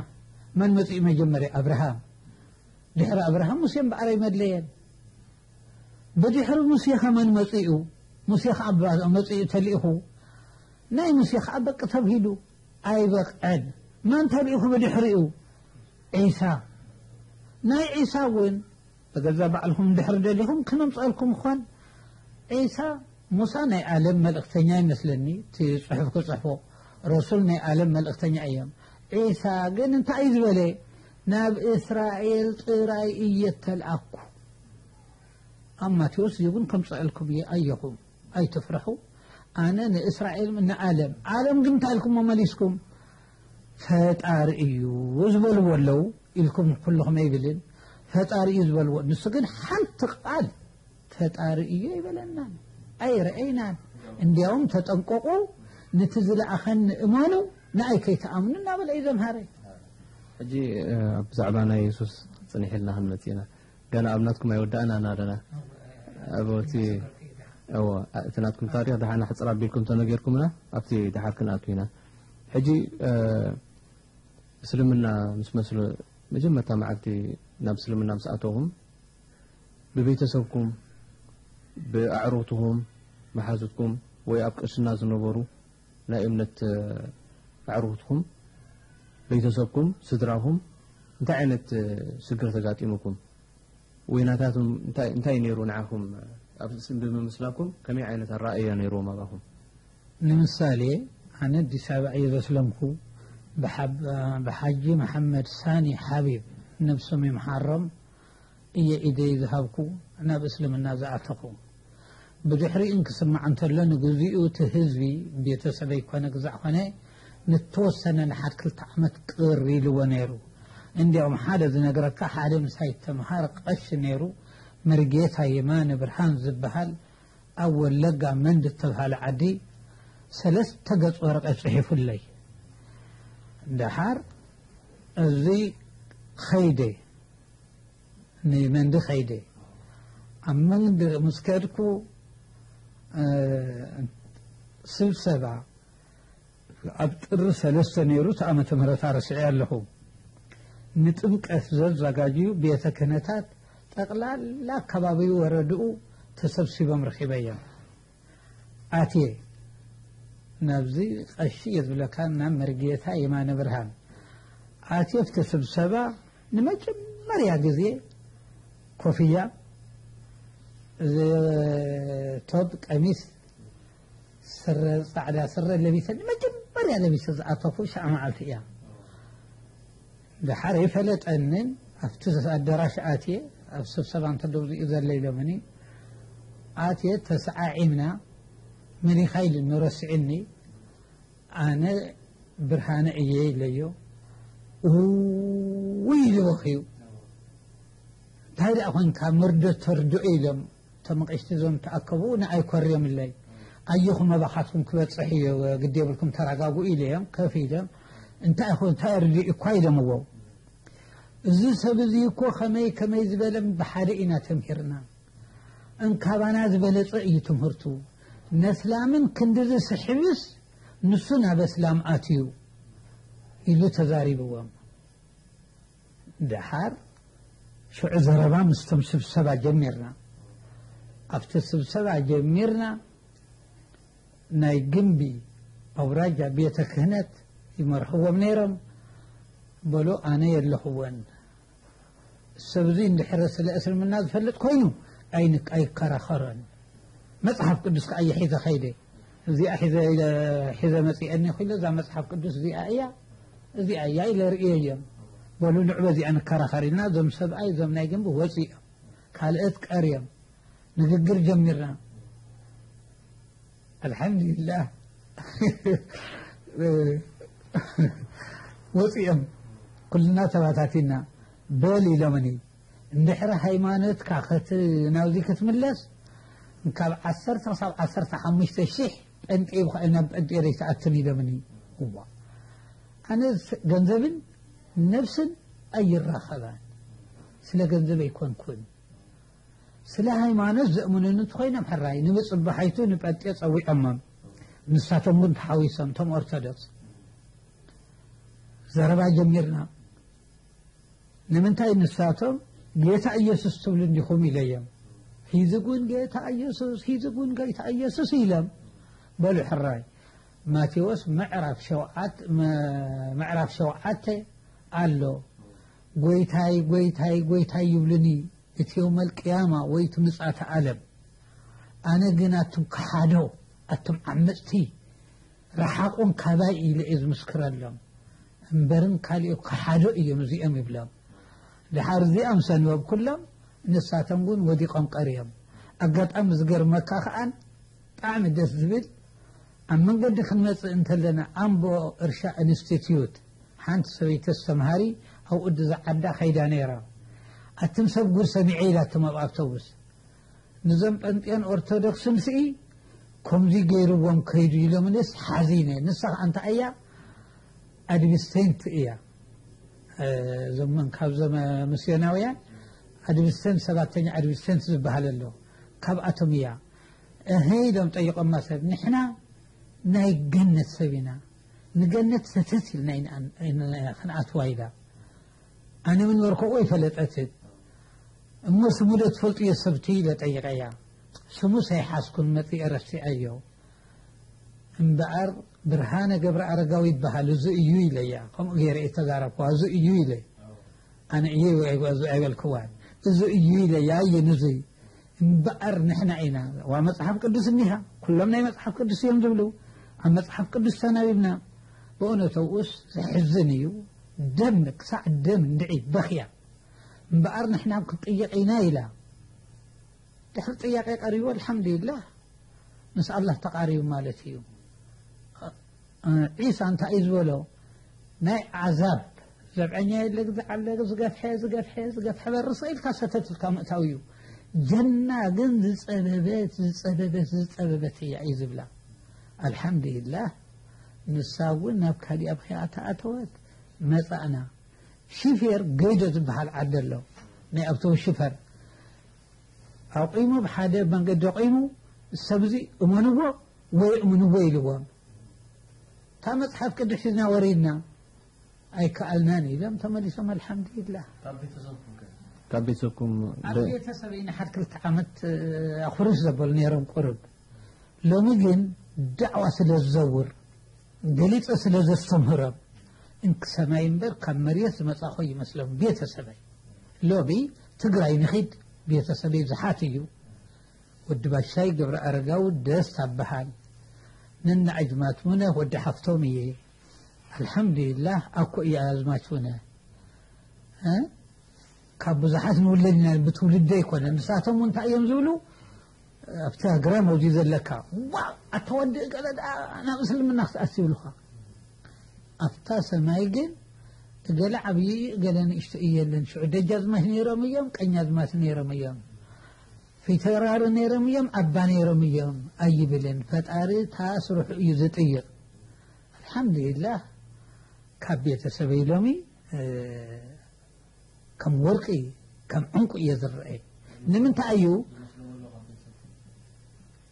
መን መጺኡ መጀመርያ? ኣብርሃም። ድሕሪ ኣብርሃም ሙሴ እምበኣር ኣይመድለየን። ብድሕሪ ሙሴ ከ መን መጺኡ? ሙሴ ከኣ ባ-፣ መጺኡ ተልኢኹ። ናይ ሙሴ ከኣ በቂ ተብሂሉ ኣይበቕዐን። መን ተልኢኹ ብድሕሪኡ? ዒሳ። ናይ ዒሳ እውን ብገዛ ባዕልኹም እንድሕር ደሊኹም ክነምፀልኩም እኳን። ዒሳ፣ ሙሳ ናይ ዓለም መልእኽተኛ ይመስለኒ፣ እቲ ጽሑፍ ክጽሕፎ። ረሱል ናይ ዓለም መልእኽተኛ እዮም። ዒሳ ግን እንታይ እዩ ዝበለ? ናብ እስራኤል ጥራይ እየ እተልኣኩ። ኣብ ማቴዎስ እዚ እውን ከምጽኣልኩም እየ፣ ኣየኹም፣ ኣይትፍርሑ። ኣነ ንእስራኤል፣ ንዓለም። ዓለም ግን እንታይ ኢልኩም መመሊስኩም? ፈጣሪ እዩ ዝበልዎ ኣለዉ ኢልኩም ኩልኹም ኣይብልን። ፈጣሪ እዩ ዝበልዎ። ንሱ ግን ሓንቲ ቃል ፈጣሪ እዩ ኣይበለናን፣ ኣይረኣይናን። እንዲያውም ተጠንቀቁ፣ ነቲ ዝለኣኸኒ እመኑ፣ ንኣይ ከይትኣምኑ እናበለ እዩ ዘምሃረ። ሕጂ፣ እ፣ ብዛዕባ ናይ የሱስ ጽንሕ ኢልና ክንመጽእ ኢና። ገና ኣብ ናትኩም ኣይወዳእናን ኣለና። ኣብ እቲ፣ እዎ፣ እቲ ናትኩም ታሪኽ ደሓን ኣሕጽር ኣቢልኩም ተነገርኩምና፣ ኣብቲ ደሓር ክንኣቱ ኢና። ሕጂ፣ እ፣ እስልምና ምስ መስሎ፣ መጀመርታ መዓልቲ ናብ እስልምና ምስ ኣተኹም፣ ብቤተሰብኩም፣ ብኣዕሩኽትኹም፣ መሓዙትኩም፣ ወይ ኣብ ቅርስና ዝነበሩ ናይ እምነት፣ እ፣ ኣዕሩኽትኩም፣ ቤተሰብኩም፣ ስድራኹም እንታይ ዓይነት፣ እ፣ ሽግር ተጋጢሙኩም? ወይ ናታቶም እንታይ፣ እንታይ ነይሩ ንዓኹም? ኣብ ስም ብምምስላኩም ከመይ ዓይነት ኣረኣእያ ነይርዎም ኣባኹም? ንምሳሌ፣ ኣነ ኣዲስ ኣበባ እየ ዘስለምኩ። ብሓብ-፣ ብሓጂ መሓመድ ሳኒ ሓቢብ፣ ነብሶም ይምሓሮም፣ እየ ኢደይ ዝሃብኩ፣ ናብ እስልምና ዝኣተኹ። ብድሕሪኡ እንክስማዕ እንተሎ፣ ንግዚኡ እቲ ህዝቢ፣ ቤተሰበይ ኮነ ግዛዕ ኮነ፣ ንተወሰነ ንሓድ ክልተ ዓመት ቅር ኢልዎ ነይሩ። እንዲያውም ሓደ ዝነግረካ፣ ሓደ ምሳይ ተምሃር ቀሺ ነይሩ፣ መርጌታ የማነ ብርሃን ዝበሃል፣ ኣብ ወለጋ መንዲ እተብሃለ ዓዲ ሰለስተ ገጽ ወረቐት ጽሒፉለይ። ደሓር እዚ ኸይደ፣ ንመንዲ ኸይደ። ኣብ መንዲ ምስ ከድኩ፣ እ፣ ስብሰባ ኣብ ጥሪ ሰለስተ ነይሩ፣ እቲ ዓመተ ምህረት ኣረሲዐ ኣለኹ። ንጥምቀት ዘዘጋጅዩ ቤተ ክህነታት ጠቕላላ ኣከባቢኡ ወረድኡ ተሰብሲቦም ረኺበዮም። ኣትየ ናብዚ ቀሺ እየ ዝብለካ፣ ናብ መርጌታ የማነ ብርሃን ኣትየ፣ ኣብቲ ስብሰባ ንመጀመርያ ግዜ ኮፍያ፣ እዚ ቶብ ቀሚስ፣ ስረ፣ ጻዕዳ ስረ ለቢሰ፣ ንመጀመርያ ለቢሰ ዝኣተኹ ሽዓ መዓልቲ እያ። ደሓር ኣይፈለጠንን፣ ኣብቲ ኣዳራሽ ኣትየ፣ ኣብ ስብሰባ እንተደው ዝኡ ዘለ ኢሎምኒ። ኣትየ፣ ተሰዓዒምና፣ መን ኢኻ ኢሉኒ፣ ረሲዑኒ። ኣነ ብርሃነ እየ ኢለዮ። እውይ ኢሉ በኽዩ። እንታይ ደኣ ኮንካ፣ መርዶ ተርድኦ ኢሎም፣ እቶም ኣቕሽቲ እዞም ተኣከቡ፣ ንኣይ ኮርዮምለይ። ኣየኹም ኣባኻትኩም ክበጽሕ እዩ፣ ግዲ የብልኩም፣ ተረጋግኡ ኢለዮም፣ ከፍ ኢሎም። እንታይ ይኹን፣ እንታይ ኣርድኡ እኳ ኢሎምዎ። እዚ ሰብ እዚ እኮ ከመይ ከመይ ዝበለ ብሓደ ኢና ተምሂርና። እንካባና ዝበለጸ እዩ ትምህርቱ። ነስላምን ክንድዚ ስሕብስ ንሱ ናብ ኣስላም ኣትዩ ኢሉ ተዛሪብዎም። ደሓር ሽዑ ዘረባ ምስቶም ስብሰባ ጀሚርና። ኣብቲ ስብሰባ ጀሚርና ናይ ግምቢ ኣውራጃ ቤተ ክህነት ይመርሕዎም ነይሮም። በሉ ኣነ የለኹዎን። ሰብ እዚ እንድሕረ ስለ እስልምና ዝፈልጥ ኮይኑ ኣይን-፣ ኣይከራኸሮን። መጽሓፍ ቅዱስ ከኣ እየ ሒዘ ኸይደ። እዚኣ ሒዘ ኢለ፣ ሒዘ መጺአ እኒኹ ኢለ፣ እዛ መጽሓፍ ቅዱስ እዚኣ እያ፣ እዚኣ እያ ኢለ ርእየዮም። በሉ ንዑ በዚኣ ንከራኸር ኢልና፣ እዞም ሰብኣይ፣ እዞም ናይ ግንቢ ወጺኦም። ካልኦት ቀርዮም። ንግግር ጀሚርና። ኣልሓምዱሊላህ። ወጺኦም። ኩልና ተባታቲና። በል ኢሎምኒ። እንድሕሪ ሃይማኖትካ ከት-፣ ናብዚ ክትምለስ፣ ካብ ዓሰርተ ክሳብ ዓሰርተ ሓሙሽተ ሺሕ ጴንጤ ብኸ-፣ ናብ ጴንጤ ዘይትኣትን ኢሎምኒ። እዋ። ኣነ ስ-፣ ገንዘብን ነብስን ኣይራኸባን። ስለ ገንዘብ ኣይኮንኩን። ስለ ሃይማኖት ዘእምኑኒ እንተኾይኖም ሕራይ፣ ንምጽባሓይቱ ንጴንጤ ጸዊዖሞም። ንሳቶም እውን ተሓዊሶም፣ እቶም ኦርቶዶክስ። ዘረባ ጀሚርና። ንምንታይ ንሳቶም ጌታ ኢየሱስ ትብሉ እንዲኹም ኢለዮም። ሂዚ እውን ጌታ ኢየሱስ፣ ሂዚ እውን ጌታ ኢየሱስ ኢሎም። በሉ ሕራይ። ማቴዎስ ምዕራፍ ሸውዓት-፣ መ-፣ ምዕራፍ ሸውዓተ ኣሎ። "ጎይታይ፣ ጎይታይ፣ ጎይታይ ይብሉኒ፣ እቲ የውመል ቅያማ ወይ እቲ ምጽኣተ ዓለም። ኣነ ግን ኣቱም ከሓዶ፣ ኣቱም ዓመጽቲ፣ ረሓቑም ካባይ" ኢለ እየ ዝምስክረሎም። እምበርን ካሊኦ ከሓዶ እዮም እዚኦም ይብሎም። ድሓር እዚኦም ሰንበብ ኩሎም ንሳቶም እውን ወዲቖም ቀርዮም። ኣጋጣሚ ዝገርመካ ከዓን ብጣዕሚ ደስ ዝብል፣ ኣብ መንገዲ ክንመጽእ እንተለና ኣምቦ እርሻ ኢንስቲትዩት ሓንቲ ሰበይቲ ኣስተምሃሪ ኣብኡ ዝዓዳ ከይዳ ነይራ። ኣትም ሰብ ጉድ ሰሚዐ ኢላቶም ኣብ ኣውቶቡስ። ንዞም ጴንጤን ኦርቶዶክስን ስኢ ከምዚ ገይርዎም ከይዱ ኢሎምንስ ሓዚነ። ንሳ ከዓ እንታይ እያ? ኣድቪሰንት እያ። እዞም ካብዞም ምስዮናውያን ኣድቪሰንት፣ ሰባተኛ ኣድቪሰንት ዝበሃል ኣሎ። ካብኣቶም እያ። እህ ኢሎም ጠይቆማ ሰብ፣ ንሕና ናይ ገነት ሰብ ኢና፣ ንገነት ሰተት ኢልና ኢና ክንኣትዋ ኢላ። ኣነ ምን ወርከዎ ይፈለጠትን እሞ ስሙ ዶ ትፈልጥዮ ሰብቲ ኢለ ጠይቀያ። ስሙ ሳይሓዝኩን መፂ ረሲዐዮ። እምበኣር ብርሃነ ገብረ ኣረጋዊ ይበሃል፣ እዚ እዩ ኢለያ። ከምኡ ገይረ እየ ተዛረብኩዋ፣ እዚ እዩ ኢለ። ኣነ እየ ኣይበልክዋን፣ እዚ እዩ ኢለያ። ኣየን እዚ? እምበኣር ንሕና ኢና፣ ዋ መጽሓፍ ቅዱስ እኒሃ፣ ኩሎም ናይ መጽሓፍ ቅዱስ እዮም ዝብሉ። ኣብ መጽሓፍ ቅዱስ ተናቢብና። ብእውነቱ ኣብኡስ ዘሕዝን እዩ። ደም ክሳዕ ደም እንድዒ በኽያ። እምበኣር ንሕና ክንጥይቕ ኢና ኢላ። ድሕሪ ጥያቄ ቀሪቡ ኣልሓምዱሊላህ ምስ ኣላህ ተቃሪቡ ማለት እዩ። ዒሳ እንታይ እዩ ዝበሎ? ናይ ዓዛብ ዘብዐኛ የለ፣ ግዛዕ ኣለ፣ ዝገፍሐ ዝገፍሐ ዝገፍሐ በርሰ ኢልካ ሰተት ኢልካ ምእታው እዩ። ጀና ግን ዝጸበበት ዝጸበበት ዝጸበበት እያ እዩ ዝብላ። ኣልሓምዱሊላህ ንሳ እውን ናብ ካሊኣ ብኸኣ ተኣተወት። መጻእና ሽፌር ገይዶ ዝበሃል ዓዲ ኣሎ፣ ናይ ኣውቶቡስ ሽፈር ኣቑሙ፣ ብሓደ መንገዲ ኣቑሙ፣ ሰብዚ እመንዎ ወይ እምንዎ ኢልዎም። እታ መጽሓፍ ቅዱስ ሒዝና ወሪድና፣ ኣይከኣልናን ኢሎም ተመሊሶም። ኣልሓምዱሊላህ። ካብ ቤተሰብኩም ከ? ካብ ቤተሰብኩም ኣብ ደ- ቤተሰበይ ንሓድ ክልተ ዓመት ኣኹርስ ዘበሉ ነይሮም ቁርብ። ሎሚ ግን ዳዕዋ ስለ ዝዘውር፣ ገሊጸ ስለ ዘስተምህሮም፣ እንክ ሰማይ እምበር ካብ መሬት ዝመጻኹ ይመስሎም ቤተሰበይ። ሎሚ ትግራይ ንኺድ፣ ቤተሰበይ ብዙሓት እዩ። ወዲ ባሻይ ገብረ ኣረጋዊ ደስ ኣበሃል፣ ነና ኣጅማት ሙነ ወዲ ሓፍቶም እየ። ኣልሓምዱሊላህ ኣኮ እየ ኣዝማች ሙነ። እ? ካብ ብዙሓት ንውለድ ኢና፣ ብትውልዲ ኣይኮነ። ንሳቶም እውን እንታይ እዮም ዝብሉ? ኣብቲ ግራም ኣብዚ ዘለካ፣ "ዋው፣ ኣታ ወዲ እገለ ደኣ ናብ እስልምና ክትኣቱ" ይብሉኻ። ኣብታ ሰማይ ግን እገለ ዓብዪ እዩ፣ እገለ ንእሽቶ እዩ የለን። ሽዑ ደጃዝማች ነይሮም እዮም፣ ቀኛዝማች ነይሮም እዮም፣ ፊተውራሪ ነይሮም እዮም፣ ኣባ ነይሮም እዮም ኣይብልን። ፈጣሪ እታ ስርሑ እዩ ዝጥይቕ። ኣልሓምዱሊላህ፣ ካብ ቤተሰበይ ሎሚ፣ እ፣ ከም ወርቂ፣ ከም ዕንቁ እየ ዝረአ። ንምንታይ እዩ?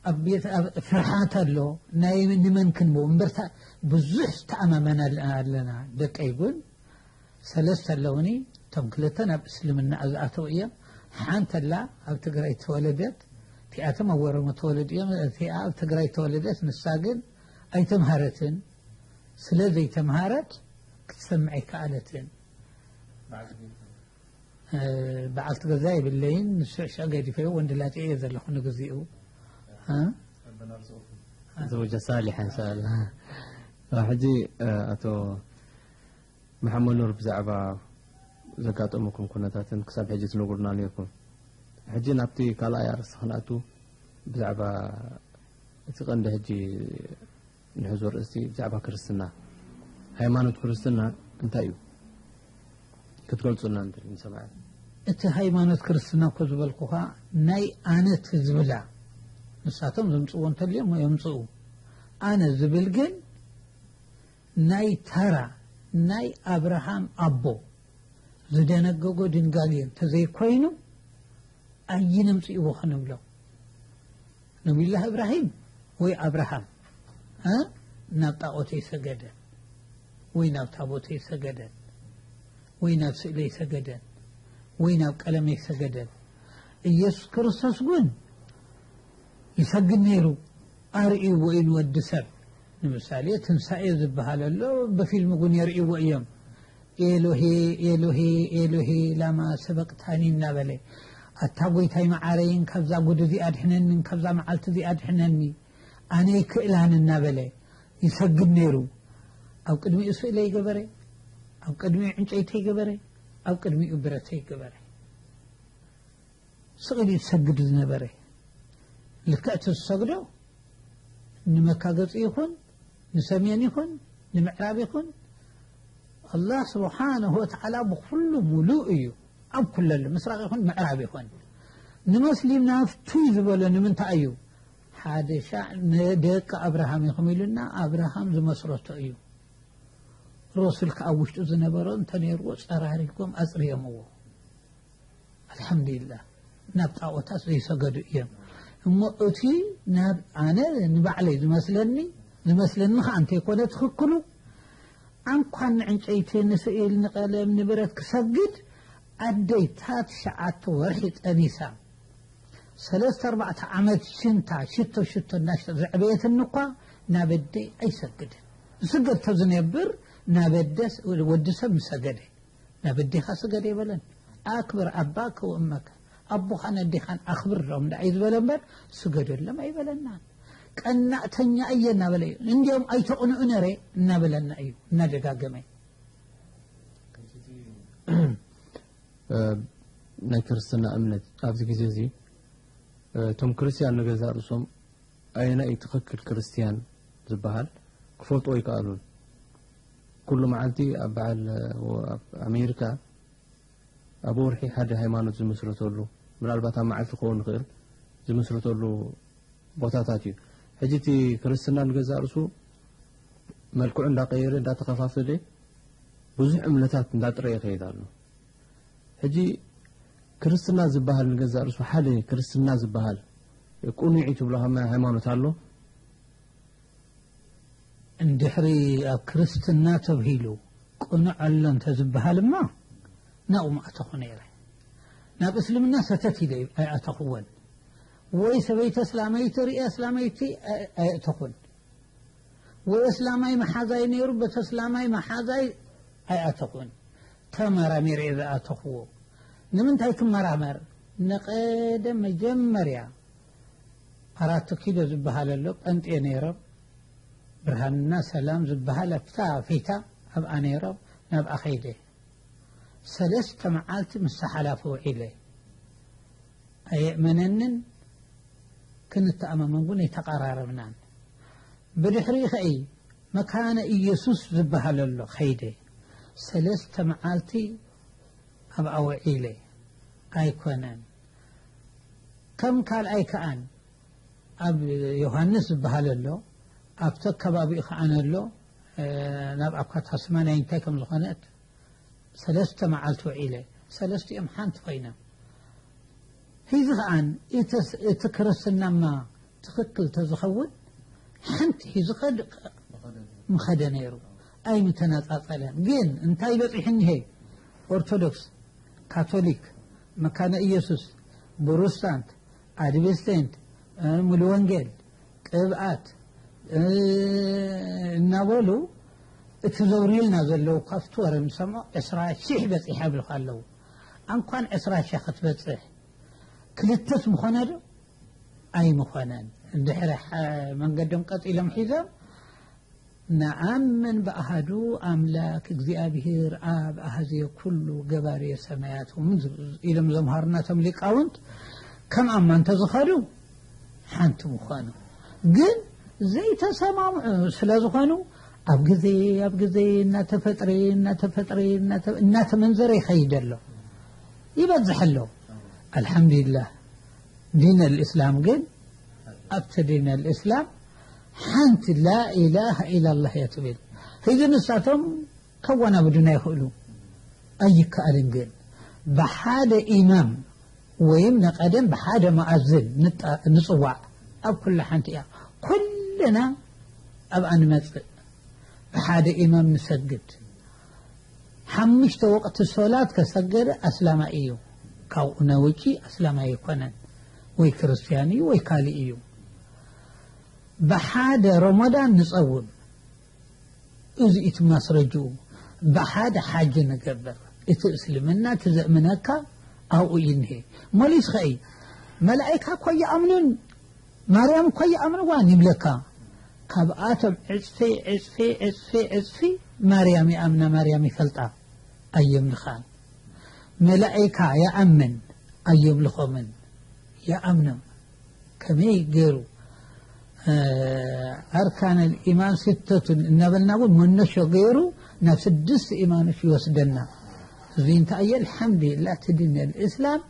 ኣብ ቤት፣ ኣብ ፍርሓት ኣሎ፣ ናይ ንመን ክንብኡ እምበርታ ብዙሕ ተኣማመን ኣለ-፣ ኣለና። ደቀይ እውን ሰለስተ ኣለውኒ፣ እቶም ክልተ ናብ እስልምና ዝኣተው እዮም። ሓንቲ ኣላ ኣብ ትግራይ ተወለደት፣ እቲኣቶም ኣብ ወረሞ ተወለዱ እዮም። እቲኣ ኣብ ትግራይ ተወለደት፣ ንሳ ግን ኣይተምሃረትን። ስለ ዘይተምሃረት ክትሰምዕ ኣይከኣለትን። በዓልቲ ገዛ? እ፣ በዓልቲ ገዛ የብለይን። ንሱ ሽዑ ገዲፈዮ፣ ወንድላጤ እየ ዘለኹ ንግዚኡ። እ? ዘውጀ ሳሊሕ፣ እንሻኣላ። ሕጂ፣ እ፣ ኣቶ መሓመድ ኑር፣ ብዛዕባ ዘጋጠመኩም ኩነታትን ክሳብ ሕጂ ትነግሩና ነይርኩም። ሕጂ ናብቲ ካልኣይ ኣርእስቲ ክንኣቱ፣ ብዛዕባ እቲ ቀንዲ ሕጂ ንሕዞ ርእስቲ ብዛዕባ ክርስትና፣ ሃይማኖት ክርስትና እንታይ እዩ? ክትገልጹልና ንደሊ ንሰማዕና። እቲ ሃይማኖት ክርስትና እኮ ዝበልኩኻ ናይ ኣነ ትዝብላ፣ ንሳቶም ዘምጽእዎ እንተልዮም የምጽኡ። ኣነ ዝብል ግን ናይ ተራ፣ ናይ ኣብርሃም ኣቦ ዝደነገጎ ድንጋጌ እንተዘይኮይኑ፣ ኣይነምጽእዎ ክንብሎ። ነቢዩላህ እብራሂም ወይ ኣብርሃም፣ እ፣ ናብ ጣዖተይ ሰገደ፣ ወይ ናብ ታቦተይ ሰገደ፣ ወይ ናብ ስእለይ ሰገደ፣ ወይ ናብ ቀለመይ ሰገደ። ኢየሱስ ክርስቶስ ግን ይሰግድ ነይሩ፣ ኣርእይዎ እዩ ንወዲ ሰብ። ንምሳሌ፣ ትንሳኤ ዝበሃል ኣሎ፣ በፊልም እውን የርእይዎ እዮም። "ኤሎሄ፣ ኤሎሄ፣ ኤሎሄ፣ ላማ ሰበቅታኒ" እናበለ፣ "ኣታ ጎይታይ መዓረይን፣ ካብዛ ጉድ እዚኣ ኣድሕነንን፣ ካብዛ መዓልቲ እዚኣ ኣድሕነኒ፣ ኣነ ይክእላን" እናበለ ይሰግድ ነይሩ። ኣብ ቅድሚኡ ስእለ ይገበረ፣ ኣብ ቅድሚኡ ዕንጨይተይ ገበረ፣ ኣብ ቅድሚኡ ብረተይ ገበረ። ስቕ ኢሉ ይሰግድ ዝነበረ፣ ልክዕ እቲ ዝሰግዶ ንመካ ገጹ ይኹን፣ ንሰሜን ይኹን፣ ንምዕራብ ይኹን፣ ኣላህ ስብሓነሁ ወተዓላ ብኹሉ ሙሉእ እዩ። ኣብ ኩለሉ ምስራቕ ይኹን ምዕራብ ይኹን፣ ንመስሊም ናፍቱ እዩ ዝበሎ ንምንታይ እዩ? ሓደ ሻዕ ንደቂ ኣብርሃም ኢኹም ኢሉና ኣብርሃም ዝመስረቶ እዩ። ረሱል ከኣ ኣብ ውሽጡ ዝነበሮ እንተነይርዎ ጸራሪጎም ኣጽርዮምዎ። ኣልሓምዱሊላህ፣ ናብ ጣዖታት ዘይሰገዱ እዮም። እሞ እቲ ናብ ኣነ ንባዕለይ ዝመስለኒ ዝመስለኒ ከኣ እንተይኮነ ትኽክሉ፣ ኣንኳን ንዕንጨይቲ፣ ንስእል፣ ንቐለም፣ ንብረት ክሰግድ ኣደይ ታ ትሽዓተ ወርሒ ጠኒሳ ሰለስተ ኣርባዕተ ዓመት ሽንታ ሽቶ ሽቶ እናሽቶ ዘዕበየትኒ እኳ ናብ ኣደይ ኣይሰግድን። ዝስገድ ተዝነብር ናብ ኣደስ ወዲ ሰብ ምሰገደ። ናብ ኣዴኻ ስገድ ኣይበለን። ኣክብር ኣባከ ወእመከ፣ ኣቦኻን ኣዴኻን ኣኽብር ሎም ደኣ እዩ ዝበለ እምበር ስገደሎም ኣይበለናን። ቀናእተኛ እየ እናበለ እዩ። እንዲኦም ኣይተቕንኡ ነረ እናበለና እዩ እናደጋገመ። እ፣ ናይ ክርስትና እምነት ኣብዚ ግዜ እዚ፣ እ፣ እቶም ክርስትያን ንገዛእ ርእሶም ኣየናይ እዩ ትኽክል ክርስትያን ዝበሃል ክፈልጡ ኣይከኣሉን። ኩሉ መዓልቲ ኣብ በዓል፣ እ፣ ኣብ ኣሜሪካ ኣብ ወርሒ ሓደ ሃይማኖት ዝምስረተሉ፣ ምናልባት ኣብ መዓልቲ ክኸውን ይኽእል፣ ዝምስረተሉ ቦታታት እዩ። ሕጂ እቲ ክርስትና ንገዛእ ርእሱ መልክዑ እንዳቀየረ፣ እንዳተኸፋፈለ፣ ብዙሕ እምነታት እንዳጥረየ ይኸይድ ኣሎ። ሕጂ ክርስትና ዝበሃል ንገዛእ ርእሱ ሓደ ክርስትና ዝበሃል ቅኑዕ እዩ ትብሎ ሃይማ-፣ ሃይማኖት ኣሎ? እንድሕሪ ኣብ ክርስትና ተብሂሉ ቅኑዕ ኣሎ እንተዝበሃል እማ ናብኡ ምኣተኹ ነይረ። ናብ እስልምና ሰተት ኢለ ኣይኣተኹዎን። ወይ ሰበይቲ እስላመይቲ ርእየ እስላመይቲ ኣይ-፣ ኣይኣተኹን። ወይ እስላማይ መሓዛይ ነይሩ፣ በቲ እስላማይ መሓዛይ ኣይኣተኹን። ተመራሚረ እየ ዝኣተኹዎ። ንምንታይ ክመራመር? ንቐደም መጀመርያ ኣራት ኪሎ ዝበሃል ኣሎ፣ ጴንጤ ነይሮም። ብርሃንና ሰላም ዝበሃል ኣብታ ፊታ ኣብኣ ነይሮም፣ ናብኣ ኸይደ። ሰለስተ መዓልቲ ምስ ሓላፊ ውዒለ። ኣየእመነንን፣ ክንተኣማመን እውን ኣይተቐራረብናን። ብድሕሪኡ ኸኢ መካነ ኢየሱስ ዝበሃል ኣሎ ኸይደ። ሰለስተ መዓልቲ ኣብኣ ውዒለ። ኣይኮነን። ከም ካልኣይ ከኣን ኣብ ዮሃንስ ዝበሃል ኣሎ፣ ኣብቲ ከባቢኡ ከኣን ኣሎ፣ እ፣ ናብ ኣኳታ ስማንያ እንታይ ከም ዝኾነት ሰለስተ መዓልቲ ውዒለ። ሰለስቲኦም ሓንቲ ኮይኖም። ሂዚ ከኣን እተስ-፣ እቲ ክርስትናማ ትኽክል ተዝኸውን ሓንቲ ሒዙ ኸድ-፣ ምኸደ ነይሩ። ኣይምተነጻጸለን። ግን እንታይ በጺሑ እኒሄ? ኦርቶዶክስ፣ ካቶሊክ፣ መካነ ኢየሱስ፣ ፕሮቴስታንት፣ ኣድቬንቲስት፣ እ፣ ሙሉ ወንጌል፣ ቅብኣት፣ እ፣ እናበሉ እቲ ዘውርዩልና ዘለዉ ካብቲ ወረ ንሰምዖ ዕስራ ሺሕ በጺሐ ይብሉኻ ኣለዉ። ኣንኳን ዕስራ ሺሕ ክትበጽሕ ክልተስ ምኾነ ዶ? ኣይምኾነን። እንድሕሪ ሓ-፣ መንገዶም ቀጺሎም ሒዞም፣ ነኣምን ብኣሃዱ ኣምላክ እግዚኣብሔር ኣብ ኣሃዜ ኩሉ ገባሬ ሰማያት ወምድር ኢሎም ዘምሃሩና እቶም ሊቃውንት፣ ከም ኣማ እንተዝኸዱ ሓንቲ ምኾኑ። ግን ዘይተሰማምዑ ስለ ዝኾኑ፣ ኣብ ግዜ፣ ኣብ ግዜ እናተፈጥረ፣ እናተፈጥረ፣ እናተ-፣ እናተመንዘረ ይኸይድ ኣሎ። ይበዝሕ ኣሎ። ኣልሓምዱሊላህ። ዲን ኣልእስላም ግን፣ ኣብቲ ዲን ኣልእስላም ሓንቲ ላኢላሃ ኢላላህ እያ ትብል። ሕጂ ንሳቶም ከወናብዱና ይኽእሉ። ኣይከኣልን ግን። ብሓደ ኢማም ወይም ንቐደም ብሓደ መኣዝን ንጣ-፣ ንጽዋዕ ኣብ ኩላ ሓንቲ እያ። ኩልና ኣብኣ ንመጽእ። ብሓደ ኢማም ንሰግድ። ሓሙሽተ ወቕቲ ሶላት ከሰገደ ኣስላማይ እዩ። ካብኡ ነውጪ ኣስላማይ ኣይኮነን። ወይ ክርስትያን እዩ ወይ ካልእ እዩ። ብሓደ ረመዳን ንጸውም። እዚ እቲ ማስረጅኡ። ብሓደ ሓጂ ንገብር። እቲ እስልምና እቲ ዘእምነካ ኣብኡ እዩ እንሄ። መሊስኸ እይ፣ መላእካ እኮ ይኣምኑን ማርያም እኮ ይኣምንዋን ይብለካ። ካብኣቶም ዕጽፊ፣ ዕጽፊ፣ ዕጽፊ፣ ዕጽፊ ማርያም ይኣምና፣ ማርያም ይፈልጣ፣ ኣየምልኻን። መላእካ ይኣምን፣ ኣየምልኾምን። ይኣምኖም። ከመይ ገይሩ? ኣርካን ኢማን ስተቱን እናበልና እውን መነሾ ገይሩ ናብ ስድስት ኢማኖች ይወስደና። እዚ እንታይ እየ? ኣልሓምዱሊላህ፣ እቲ ዲን ኣልእስላም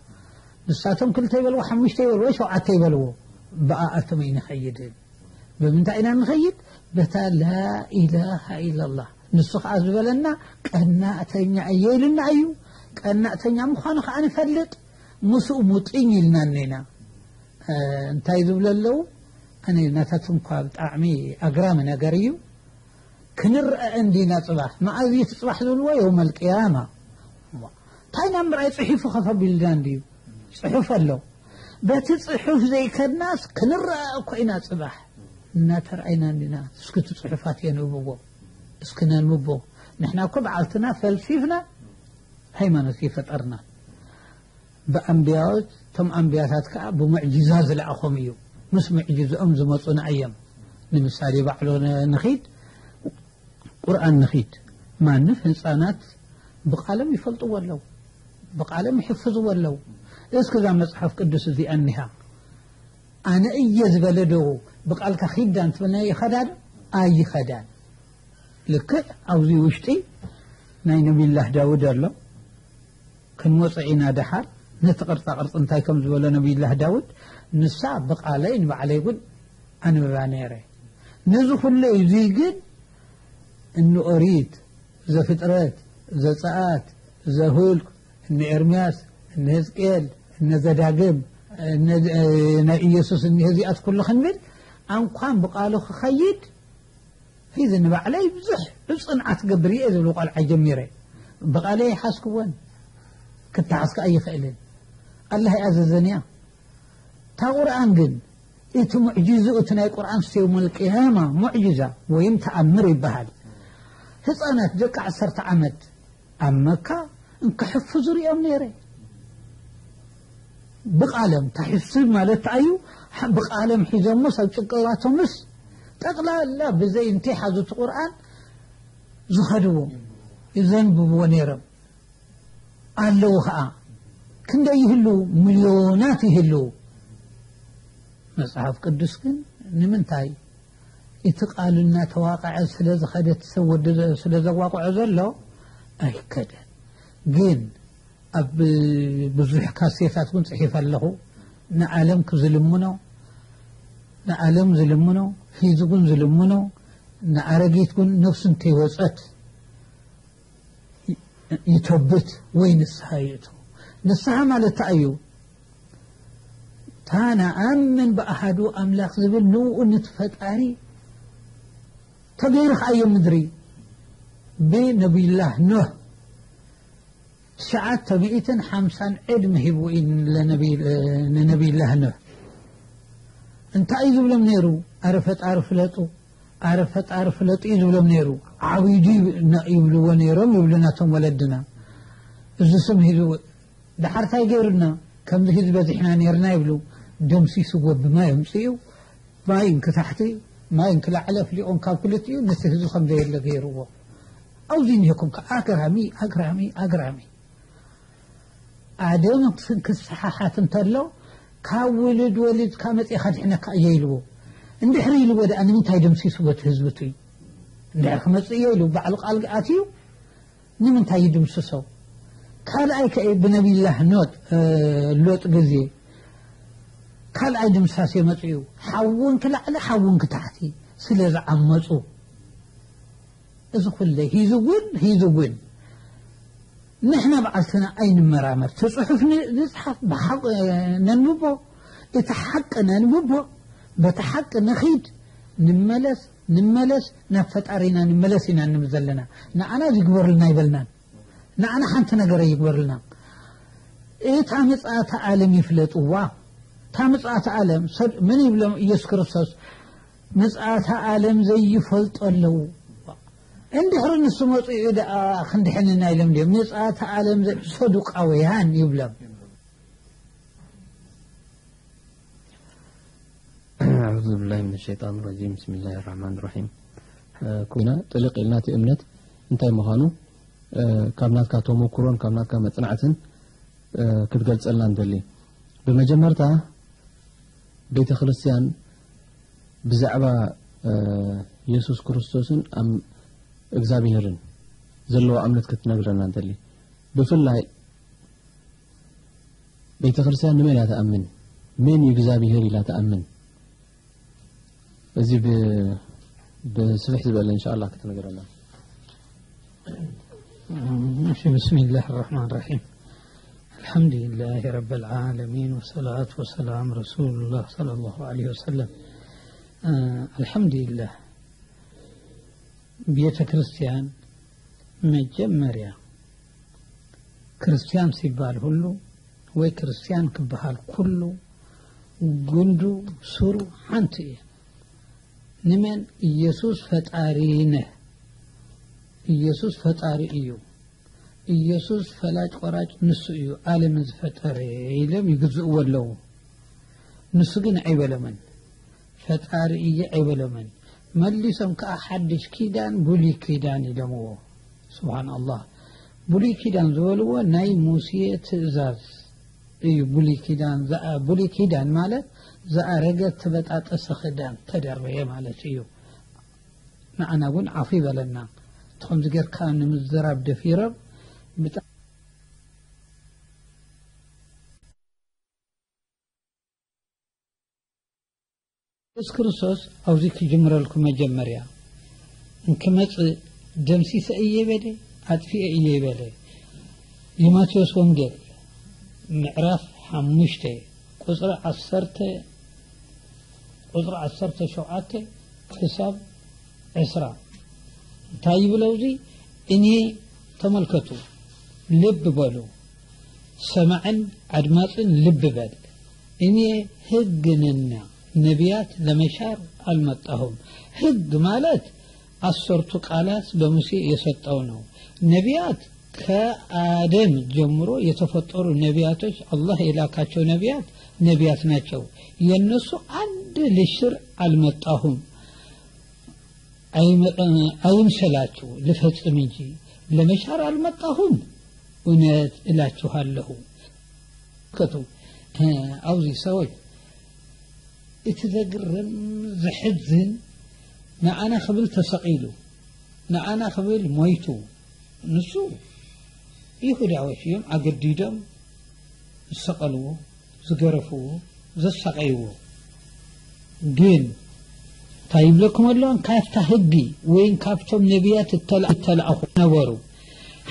ንሳቶም ክልተ ይበልዎ፣ ሓሙሽተ ይበልዎ፣ ሸውዓተ ይበልዎ፣ ብኣኣቶም ኣይንኸይድን። ብምንታይ ኢና ንኸይድ? በታ ላኢላሃ ኢላላህ። ንሱ ኸዓ ዝበለና ቀናእተኛ እየ ኢልና እዩ። ቀናእተኛ ምዃኑ ኸዓ ንፈልጥ፣ ምስኡ ሙጥኝ ኢልና እኒና። እ፣ እንታይ ዝብሉ ኣለዉ? ኣነ ናታትም እኳ ብጣዕሚ ኣግራሚ ነገር እዩ። ክንረአ እንዲና ጽባሕ። መኣዝ እዩ እቲ ጽባሕ ዝብልዎ? የውመል ቅያማ። እንታይ ናብ ምርኣይ ጽሒፉ ከፍ ኣቢልና እንድዩ? ጽሑፍ ኣሎ። በቲ ጽሑፍ ዘይከድናስ ክንረኣ እኮ ኢና ጽባሕ። እናተረኣይና እንዲና። እስኪ እቲ ጽሑፋት የንብብዎ። እስኪ ነንብቦ። ንሕና እኮ በዓልትና ፈልሲፍና ሃይማኖት ይፈጠርና። ብኣንብያዎች፣ እቶም ኣንብያታት ከኣ ብሙዕጂዛ ዝለኣኾም እዩ። ምስ ሙዕጂዝኦም ዝመጹና እዮም። ንምሳሌ ባዕሎ ን-፣ ንኺድ፣ ቁርኣን ንኺድ። ማንፍ ህንጻናት ብቓሎም ይፈልጥዎ ኣለዉ። ብቓሎም ይሕፍዝዎ ኣለዉ። እስኪ እዛ መጽሓፍ ቅዱስ እዚኣ እኒሃ። ኣነ እየ ዝበለ ዶ ብቓልካ ኺድ ዳ እንትበልና ይኸዳ ዶ? ኣይኸዳን። ልክዕ ኣብዚ ውሽጢ ናይ ነቢይላህ ዳውድ ኣሎ። ክንወፅእ ኢና ደሓር። ነቲ ቅርፃ ቅርፂ እንታይ ከም ዝበሎ ነቢይላህ ዳውድ፣ ንሳ ብቓለይ ንባዕለይ እውን ኣንብባ ነይረ። ነዚ ኩሉ እዚ ግን እኒ ኦሪት ዘፍጥረት፣ ዘፀኣት፣ ዘሁልቅ፣ እኒ ኤርምያስ፣ እኒ ህዝቅኤል፣ እኒ ዘዳግም፣ እኒ፣ እ፣ ናይ ኢየሱስ እኒ እዚኣት ኩሉ ክንብል፣ ኣንኳን ብቓሉ ክኸይድ ሒዚ ንባዕለይ ብዙሕ ብጽንዓት ክገብር እየ ዝብል ቆልዓ ጀሚረ። ብቓለይ ኣይሓዝክዎን፣ ክተሓዝ ከኣ ኣይኽእልን። ኣላህ ይኣዘዘን እያ። እታ ቁርኣን ግን እቲ ሙዕጂዝኡ፣ እቲ ናይ ቁርኣን እስተ የውመል ቅያማ ሙዕጂዛ ወይም ተኣምር ይበሃል። ህጻናት ደቂ ዓሰርተ ዓመት ኣብ መካ እንክሕፍዙ ሪኦም ነይረ። ብቓለም ተሕፍዝ ማለት እዩ። ብቓለም ሒዞሞስ ኣብ ጭንቅላቶምስ ጠቕላላ ብዘይ እንታይ ሓዙ እቲ ቁርኣን ዝኸድዎ ዘንብብዎ ነይሮም ኣለዉ ኸኣ። ክንደይ ይህልዉ? ሚልዮናት ይህልዉ። መጽሓፍ ቅዱስ ግን ንምንታይ እቲ ቃል እናተዋቕዐ ስለ ዝኸደ፣ እቲ ሰብ ወዲ ስለ ዘዋቕዖ ዘሎ ኣይከደን። ግን ኣብ ብዙሕ ካሴታት እውን ጽሒፈ ኣለኹ። ንዓለም ዝልምኖ፣ ንዓለም ዝልምኖ፣ ሒዙ እውን ዝልምኖ፣ ንኣረጊት እውን ነፍሱ እንተይወጸት ይተብት ወይ ንስሓ ይእቱ። ንስሓ ማለት እንታይ እዩ? እታ ንኣምን ብኣሃዱ ኣምላኽ ዝብል ንኡ ንቲ ፈጣሪ ተገይሩ ኸዓ እየ ምድሪ ብነቢይላህ ኖህ ትሽዓተ ሚእትን ሓምሳን ዕድመ ሂቡ እዩ ለነቢ-፣ ንነቢይላህ ኖህ። እንታይ እዩ ዝብሎም ነይሩ? ኣረ ፈጣሪ ፍለጡ፣ ኣረ ፈጣሪ ፍለጡ እዩ ዝብሎም ነይሩ። ዓቢዱ ይብ-፣ ና-፣ ይብልዎ ነይሮም ይብሉ ናቶም ወለድና። እዚ ስም ሂዙ ድሓር እንታይ ገይሩና? ከምዚ ህዝቢ በዚሕና ነይርና ይብሉ። ደምሲስዎ ብማይ ኣምፅኡ፣ ማይ እንክታሕቲ፣ ማይ እንክላዕለ ኣፍሊቖም ካብ ክልቲኡ ነቲ ህዝቢ ከም ዘየለ ገይርዎ። ኣብዚ እኒሄኩም ከ ኣግራሚ፣ ኣግራሚ፣ ኣግራሚ። ኣደም ክስሓሓት እንተሎ፣ ካብ ውሉድ ወሊድካ መፂእኻ ድሕነካ እየ ኢልዎ። እንድሕሪ ኢልዎ ደኣ ንምንታይ ደምሲስዎ እቲ ህዝቢ እቱይ? እንድሕር ክመፅእ እየ ኢሉ ባዕሉ ቃል ኣትዩ፣ ንምንታይ ይድምስሶ? ካልኣይ ከ ብነቢይላህ ኖጥ፣ እ፣ ሎጥ ግዜ ካልኣይ ድምሳስ የመፅኡ። ሓውን ክላዕሊ፣ ሓውን ክታሕቲ ስለ ዝዓመፁ። እዚ ኩለ ሂዙ እውን፣ ሂዙ እውን ንሕና በዓልትና ኣይንመራመር። እቲ ጽሑፍ ን-፣ ንጽሓፍ፣ ብሓቅ ነንብቦ፣ እቲ ሓቂ ነንብቦ፣ በቲ ሓቂ ንኺድ፣ ንመለስ፣ ንመለስ፣ ናብ ፈጣሪና ንመለስ ኢና እንብል ዘለና። ንዓና ዝግበርልና ይበልናን። ንዓና ሓንቲ ነገር ኣይግበርልና። እታ ምጽኣተ ዓለም ይፍለጥዋ። እታ ምጽኣተ ዓለም፣ ሰብ፣ መን ይብሎም ኢየሱስ ክርስቶስ፣ ምጽኣተ ዓለም ዘይፈልጡ ኣለዉ። እንድሕሪ ንሱ መጺኡ ደኣ ክንድሕንና ኢሎም ድዮም? ምጽኣተ ዓለም ዘ-፣ ሰዱቃውያን ይብሎም። أعوذ بالله من الشيطان الرجيم. بسم الله الرحمن الرحيم. ኩና ጥልቅ ኢልና እቲ እምነት እንታይ ምዃኑ፣ እ፣ ካብ ናትካ ተመኩሮን ካብ ናትካ መጽናዕትን፣ እ፣ ክትገልጸልና ንደሊ። ብመጀመርታ፣ ቤተ ክርስቲያን ብዛዕባ፣ እ፣ የሱስ ክርስቶስን ኣም-፣ እግዚኣብሄርን ዘለዋ እምነት ክትነግረና ንደሊ። ብፍላይ ቤተ ክርስቲያን ንመን እያ ትኣምን? መን እዩ እግዚኣብሄር ኢላ ትኣምን? እዚ ብ-፣ ብስፍሕ ዝበለ እንሻ ኣላህ ክትነግረና። እሺ፣ ብስሚላህ ራሕማን ራሒም። ኣልሓምዱሊላህ ረብል ዓለሚን ወሰላቱ ወሰላም ረሱሉላህ ሰለላሁ ዐለይሂ ወሰለም። እ፣ ኣልሓምዱሊላህ። ቤተ ክርስቲያን መጀመርያ ክርስቲያን ሲባል ሁሉ ወይ ክርስቲያን ክበሃል ኩሉ ጉንዱ ሱሩ ሓንቲ እዩ። ንመን? ኢየሱስ ፈጣሪ ነህ። ኢየሱስ ፈጣሪ እዩ። ኢየሱስ ፈላጭ ቆራጭ ንሱ እዩ፣ ዓለምን ዝፈጠረ ኢሎም ይግዝእዎ ኣለዉ። ንሱ ግን ኣይበሎምን። ፈጣሪ እየ ኣይበሎምን። መሊሶም ከኣ ሓድሽ ኪዳን፣ ብሉይ ኪዳን ኢሎምዎ። ስብሓን ኣላህ። ብሉይ ኪዳን ዝበልዎ ናይ ሙሴ ትእዛዝ እዩ። ብሉይ ኪዳን ዝኣ-፣ ብሉይ ኪዳን ማለት ዝኣረገ፣ ተበጣጠሰ ክዳን ተደረየ ማለት እዩ። ንዓና እውን ዓፉ ይበለና። እቲ ከምዚ ጌርካ ንምዝራብ ደፊሮም ብጣ-፣ የሱስ ክርስቶስ ኣብዚ ክጅምረልኩም መጀመርያ እንክመጽእ ደምሲሰ እየ በለ፣ ኣጥፊኤ እየ በለ። የማቴዎስ ወንጌል ምዕራፍ ሓሙሽተ ቁጽሪ ዓሰርተ፣ ቁጽሪ ዓሰርተ ሸውዓተ ክሳብ ዕስራ እንታይ ይብል ኣብዚ? እኔ፣ ተመልከቱ፣ ልብ በሉ፣ ሰማዕን ኣድማጽን ልብ በል። እኔ ሕግንና ነቢያት ለመሻር አልመጣሁም። ሕግ ማለት አሰርቱ ቃላት በሙሴ የሰጠው ነው። ነቢያት ከአደም ጀምሮ የተፈጠሩ ነቢያቶች፣ አላህ የላካቸው ነቢያት፣ ነቢያት ናቸው። የእነሱ አንድ ልሽር አልመጣሁም። አይመ-፣ አይምሰላችሁ፣ ልፈጽም እንጂ ለመሻር አልመጣሁም፣ እውነት እላችኋለሁ። ከቱ፣ እ፣ ኣብዚ ሰዎች እቲ ዘግርም ዘሕዝን ንኣና ክብል ተሰቒሉ፣ ንኣና ክብል ሞይቱ። ንሱ ይሁዳዎች እዮም ኣገዲዶም ዝሰቐልዎ፣ ዝገረፍዎ፣ ዘሳቐይዎ። ግን እንታይ ይብለኩም ኣሎ? ካብታ ህጊ ወይም ካብቶም ነቢያት እተላ-፣ እተላእኹ ነበሩ።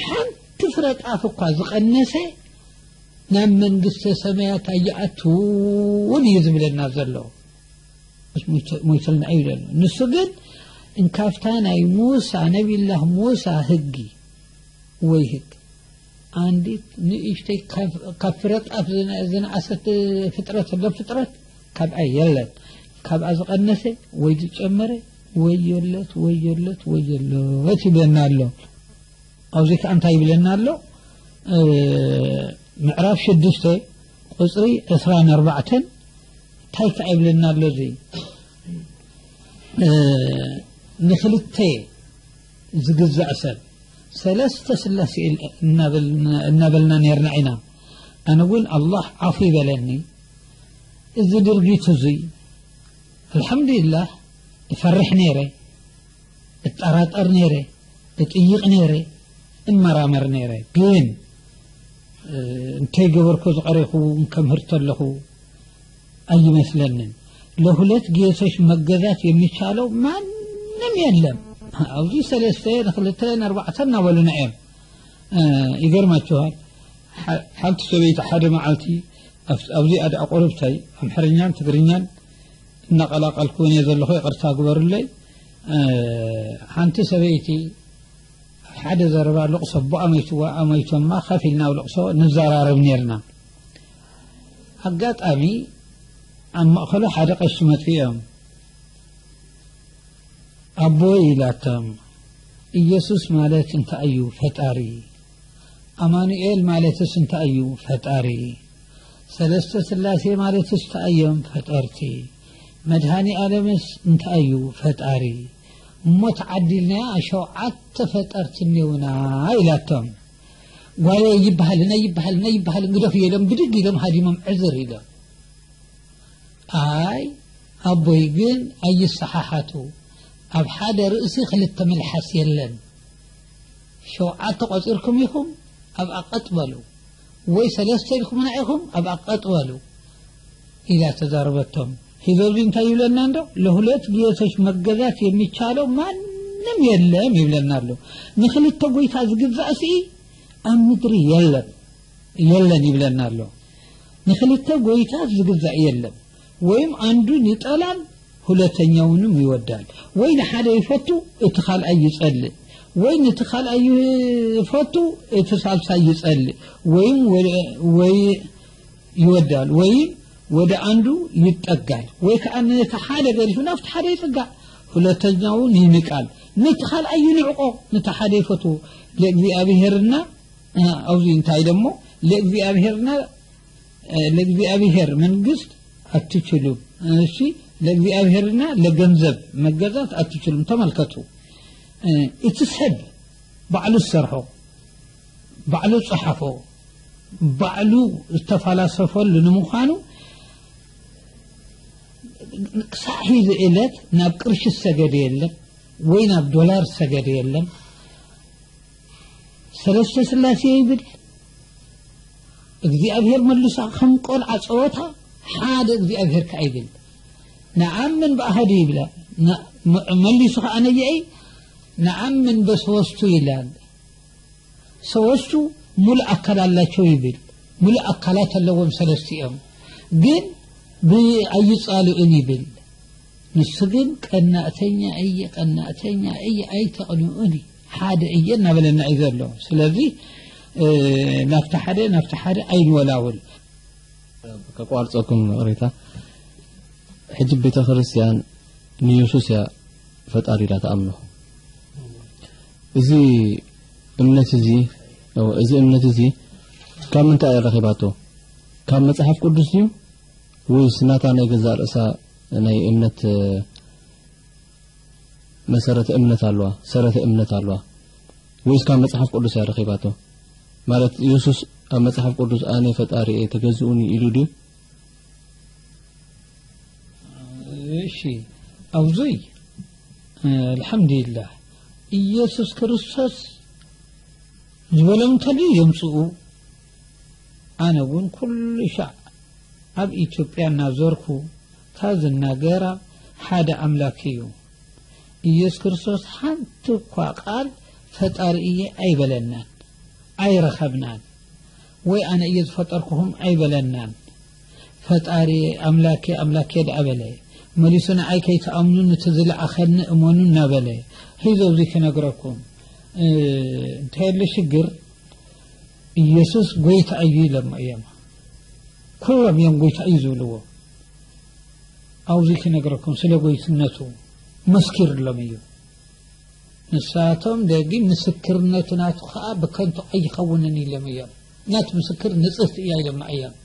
ሓንቲ ፍረ ጣፍ እኳ ዝቐነሰ ናብ መንግስተ ሰማያት ኣይኣቱን እዩ ዝብለና ዘሎ። ሞይተ-፣ ሞይተልና እዩ ዘሎ። ንሱ ግን እንካብታ ናይ ሙሳ፣ ነቢላህ ሙሳ ህጊ ወይ ህግ፣ ኣንዲት ንእሽተይ ካብ፣ ካብ ፍረ ጣፍ ዝነ-፣ ዝነኣሰት ፍጥረት ኣሎ፣ ፍጥረት ካብኣ የለን። ካብኣ ዝቐነሰ ወይ ዝጨመረ ወዮለት፣ ወዮለት፣ ወዮለት ይብለና ኣሎ። ኣብዚ ከኣ እንታይ ይብለና ኣሎ? እ፣ ምዕራፍ ሽዱሽተ ቁጽሪ ዕስራን ኣርባዕተን እንታይ ከኣ ይብለና ኣሎ? እዚ፣ እ፣ ንኽልተ ዝግዛእ ሰብ ሰለስተ ስላሴ እናበልና፣ እናበልና ነርና ኢና። ኣነ እውን ኣላህ ዓፉ ይበለኒ። እዚ ድርጊት እዙይ ኣልሓምዱሊላህ እፈርሕ ነይረ፣ እጠራጠር ነይረ፣ እጥይቕ ነይረ፣ እመራመር ነይረ። ግን፣ እ፣ እንተይገበርኮ ዝቐሬኹ እውን ከምህር ተለኹ ኣይመስለንን። ለሁለት ጌቶች መገዛት የሚቻለው ማንም የለም። ኣብዚ ሰለስተ ንኽልተ ንኣርባዕተ እናበሉና እዮም። እ፣ ይገርማችኋል። ሓ-፣ ሓንቲ ሰበይቲ ሓደ መዓልቲ ኣብ-፣ ኣብዚ ኣድኣ ቁርብተይ ኣምሓርኛን ትግርኛን እናቐላቐልኩ እየ ዘለኹ፣ ይቕርታ ግበሩለይ። እ፣ ሓንቲ ሰበይቲ ኣብ ሓደ ዘረባ ልቕሶ፣ ኣቦኣ ሞይትዋ፣ ኣሞይቶማ፣ ከፍ ኢልና ኣብ ልቕሶ ንዘራረብ ነርና። ኣጋጣሚ ኣብ ማእከሉ ሓደ ቀሺ መጺኦም፣ "ኣቦይ" ኢላቶም፣ "ኢየሱስ ማለት እንታይ እዩ? ፈጣሪ። ኣማኑኤል ማለትስ እንታይ እዩ? ፈጣሪ። ሰለስተ ስላሴ ማለትስ እንታይ እዮም? ፈጠርቲ። መድኃኔ ዓለምስ እንታይ እዩ? ፈጣሪ። እሞ ተዓዲልናያ ሸውዓተ ፈጠርቲ እኒውና ኢላቶም። ጓየ ይበሃልን ኣይበሃልን ኣይበሃልን ግደፉ ኢሎም ብድግ ኢሎም ሃዲሞም ዕዝር ኢሎም። ኣይ ኣቦይ ግን ኣይሰሓሓቱ፣ ኣብ ሓደ ርእሲ ክልተ መልሓስ የለን። ሸውዓተ ቆጺርኩም ኢኹም ኣብኣ ቀጥ በሉ፣ ወይ ሰለስተ ኢልኩምና ኢኹም ኣብኣ ቀጥ በሉ ኢላ ተዛረበቶም። ሒዞ እዚ እንታይ ይብለና እንዶ? ለሁለት ጌቶች መገዛት የሚቻለው ማንም የለም ይብለና ኣሎ። ንክልተ ጎይታ ዝግዛእ ሲ ኣብ ምድሪ የለን፣ የለን ይብለና ኣሎ። ንክልተ ጎይታ ዝግዛእ የለን። ወይም አንዱን ይጠላል፣ ሁለተኛውንም ይወዳል። ወይ ንሓደ ይፈቱ፣ እቲ ካልኣይ ይጸልእ። ወይ ነቲ ካልኣይ ይፈቱ፣ እቲ ሳልሳይ ይጸልእ። ወይም ወደ-፣ ወይ ይወዳል፣ ወይም ወደ አንዱ ይጠጋል። ወይ ከኣ ነቲ ሓደ ገዲፉ ናብቲ ሓደ ይጽጋዕ፣ ሁለተኛውን ይንቃል። ነቲ ካልኣይ ይንዕቆ፣ ነቲ ሓደ ይፈቱ። ለእግዚኣብሔርና፣ እ፣ ኣብዚ እንታይ ደሞ፣ ለእግዚኣብሔርና፣ እ፣ ለእግዚኣብሔር መንግስት አትችሉም። እሺ፣ ለእግዚኣብሔርና ለገንዘብ መገዛት አትችሉም። ተመልከቱ፣ እ፣ እቲ ሰብ ባዕሉ ዝሰርሖ፣ ባዕሉ ዝጸሓፎ፣ ባዕሉ ዝተፈላሰፈሉ ንምዃኑ፣ ክሳዕ ሂዚ ዕለት ናብ ቅርሺ ዝሰገደ የለን፣ ወይ ናብ ዶላር ዝሰገደ የለን። ሰለስተ ስላሴ ይብል፣ እግዚኣብሔር መልሳ ከም ቆልዓ ጸወታ ሓደ እግዚኣብሔር ከኣ ይብል። ነኣምን ብኣሃዱ ይብላ። ነ-፣ መ-፣ መሊሱ ከኣ ነየአይ ነኣምን በሰወስቱ ይላል። ሰወስቱ ሙሉእ ኣካል ኣላቸው ይብል። ሙሉእ ኣካላት ኣለዎም ሰለስቲኦም። ግን ብ-፣ ኣይጻልኡን ይብል። ንሱ ግን ቀናእተኛ እየ፣ ቀናእተኛ እየ፣ ኣይተቕንኡኒ፣ ሓደ እየ እናበለና እዩ ዘሎ። ስለዚ፣ እ፣ ናብቲ ሓደ፣ ናብቲ ሓደ ኣይንወላውል። ከቋርጸኩም ይቕሬታ። ሕጂ ቤተ ክርስቲያን ንየሱስ እያ ፈጣሪ ኢላ ትኣምኖ። እዚ እምነት እዚ፣ እዚ እምነት እዚ ካብ ምንታይ እያ ረኺባቶ? ካብ መጽሓፍ ቅዱስ ድዩ? ወይስ ናታ ናይ ገዛእ ርእሳ ናይ እምነት፣ መሰረተ እምነት ኣለዋ፣ ሰረተ እምነት ኣለዋ? ወይስ ካብ መጽሓፍ ቅዱስ እያ ረኺባቶ? ማለት፣ የሱስ ኣብ መጽሓፍ ቅዱስ "ኣነ ፈጣሪ እየ፣ ተገዝኡኒ" ኢሉ ድዩ? እሺ፣ ኣብዙይ፣ ኣልሓምዱሊላህ፣ ኢየሱስ ክርስቶስ ዝበሎም እንተልዩ የምጽኡ። ኣነ እውን ኩሉ ሻዕ ኣብ ኢትዮጵያ እናዞርኩ እታ ዝናገራ ሓደ ኣምላክ እዩ። ኢየሱስ ክርስቶስ ሓንቲ እኳ ቃል ፈጣሪ እየ ኣይበለናን፣ ኣይረኸብናን። ወይ ኣነ እየ ዝፈጠርኩኹም ኣይበለናን። ፈጣሪ ኣምላኬ ኣምላኬ ደኣ በለ። መሊሱ ንዓይ ከይትኣምኑ ነቲ ዝለኣኸኒ እመኑ እናበለ። ሂዞ እዚ ክነግረኩም፣ እ፣ እንታይ ኣሎ ሽግር? ኢየሱስ ጎይታ እዩ ኢሎም እዮም። ኩሎም እዮም ጎይታ እዩ ዝብልዎ። ኣብዚ ክነግረኩም ስለ ጎይትነቱ መስኪርሎም እዩ። ንሳቶም ደጊም ምስክርነቱ ናቱ ኸኣ ብከንቱ ኣይኸውንን ኢሎም እዮም። ናቱ ምስክር ንጽህቲ እያ ኢሎም እዮም።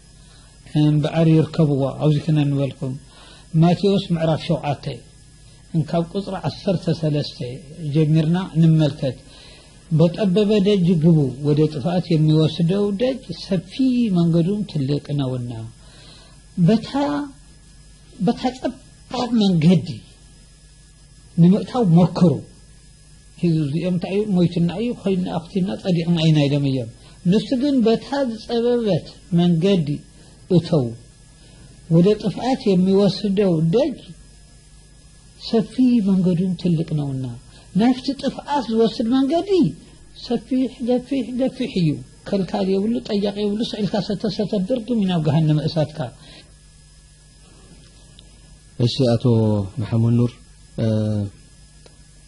እምበኣር ይርከብዎ። ኣብዚ ክነንበልኩም ማቴዎስ ምዕራፍ ሸውዓተ እንካብ ቁጽሪ ዓሰርተ ሰለስተ ጀሚርና ንመልከት። "በጠበበ ደጅ ግቡ፣ ወደ ጥፋት የሚወስደው ደጅ ሰፊ መንገዱም ትልቅ ነውና፣ በታ፣ በታ ጸባብ መንገዲ ንምእታው ሞክሩ። እዚ እዚኦም እንታይ እዩ? ሞይትና እዩ፣ ኮይንና፣ ኣኽቲምና፣ ጸዲቕና ኢና" ኢሎም እዮም። ንሱ ግን፣ "በታ ዝጸበበት መንገዲ እተው፣ ወደ ጥፋት የሚወስደው ደጅ ሰፊ መንገዱን ትልቅ ነውና፣ ናብቲ ጥፍኣት ዝወስድ መንገዲ ሰፊሕ፣ ገፊሕ፣ ገፊሕ እዩ። ከልካል የብሉ፣ ጠያቂ የብሉ፣ ስቕ ኢልካ ሰተ ሰተ ድርግም እዩ ናብ ገሃነመ እሳትካ።" እሺ፣ ኣቶ መሓመድ ኑር፣ እ፣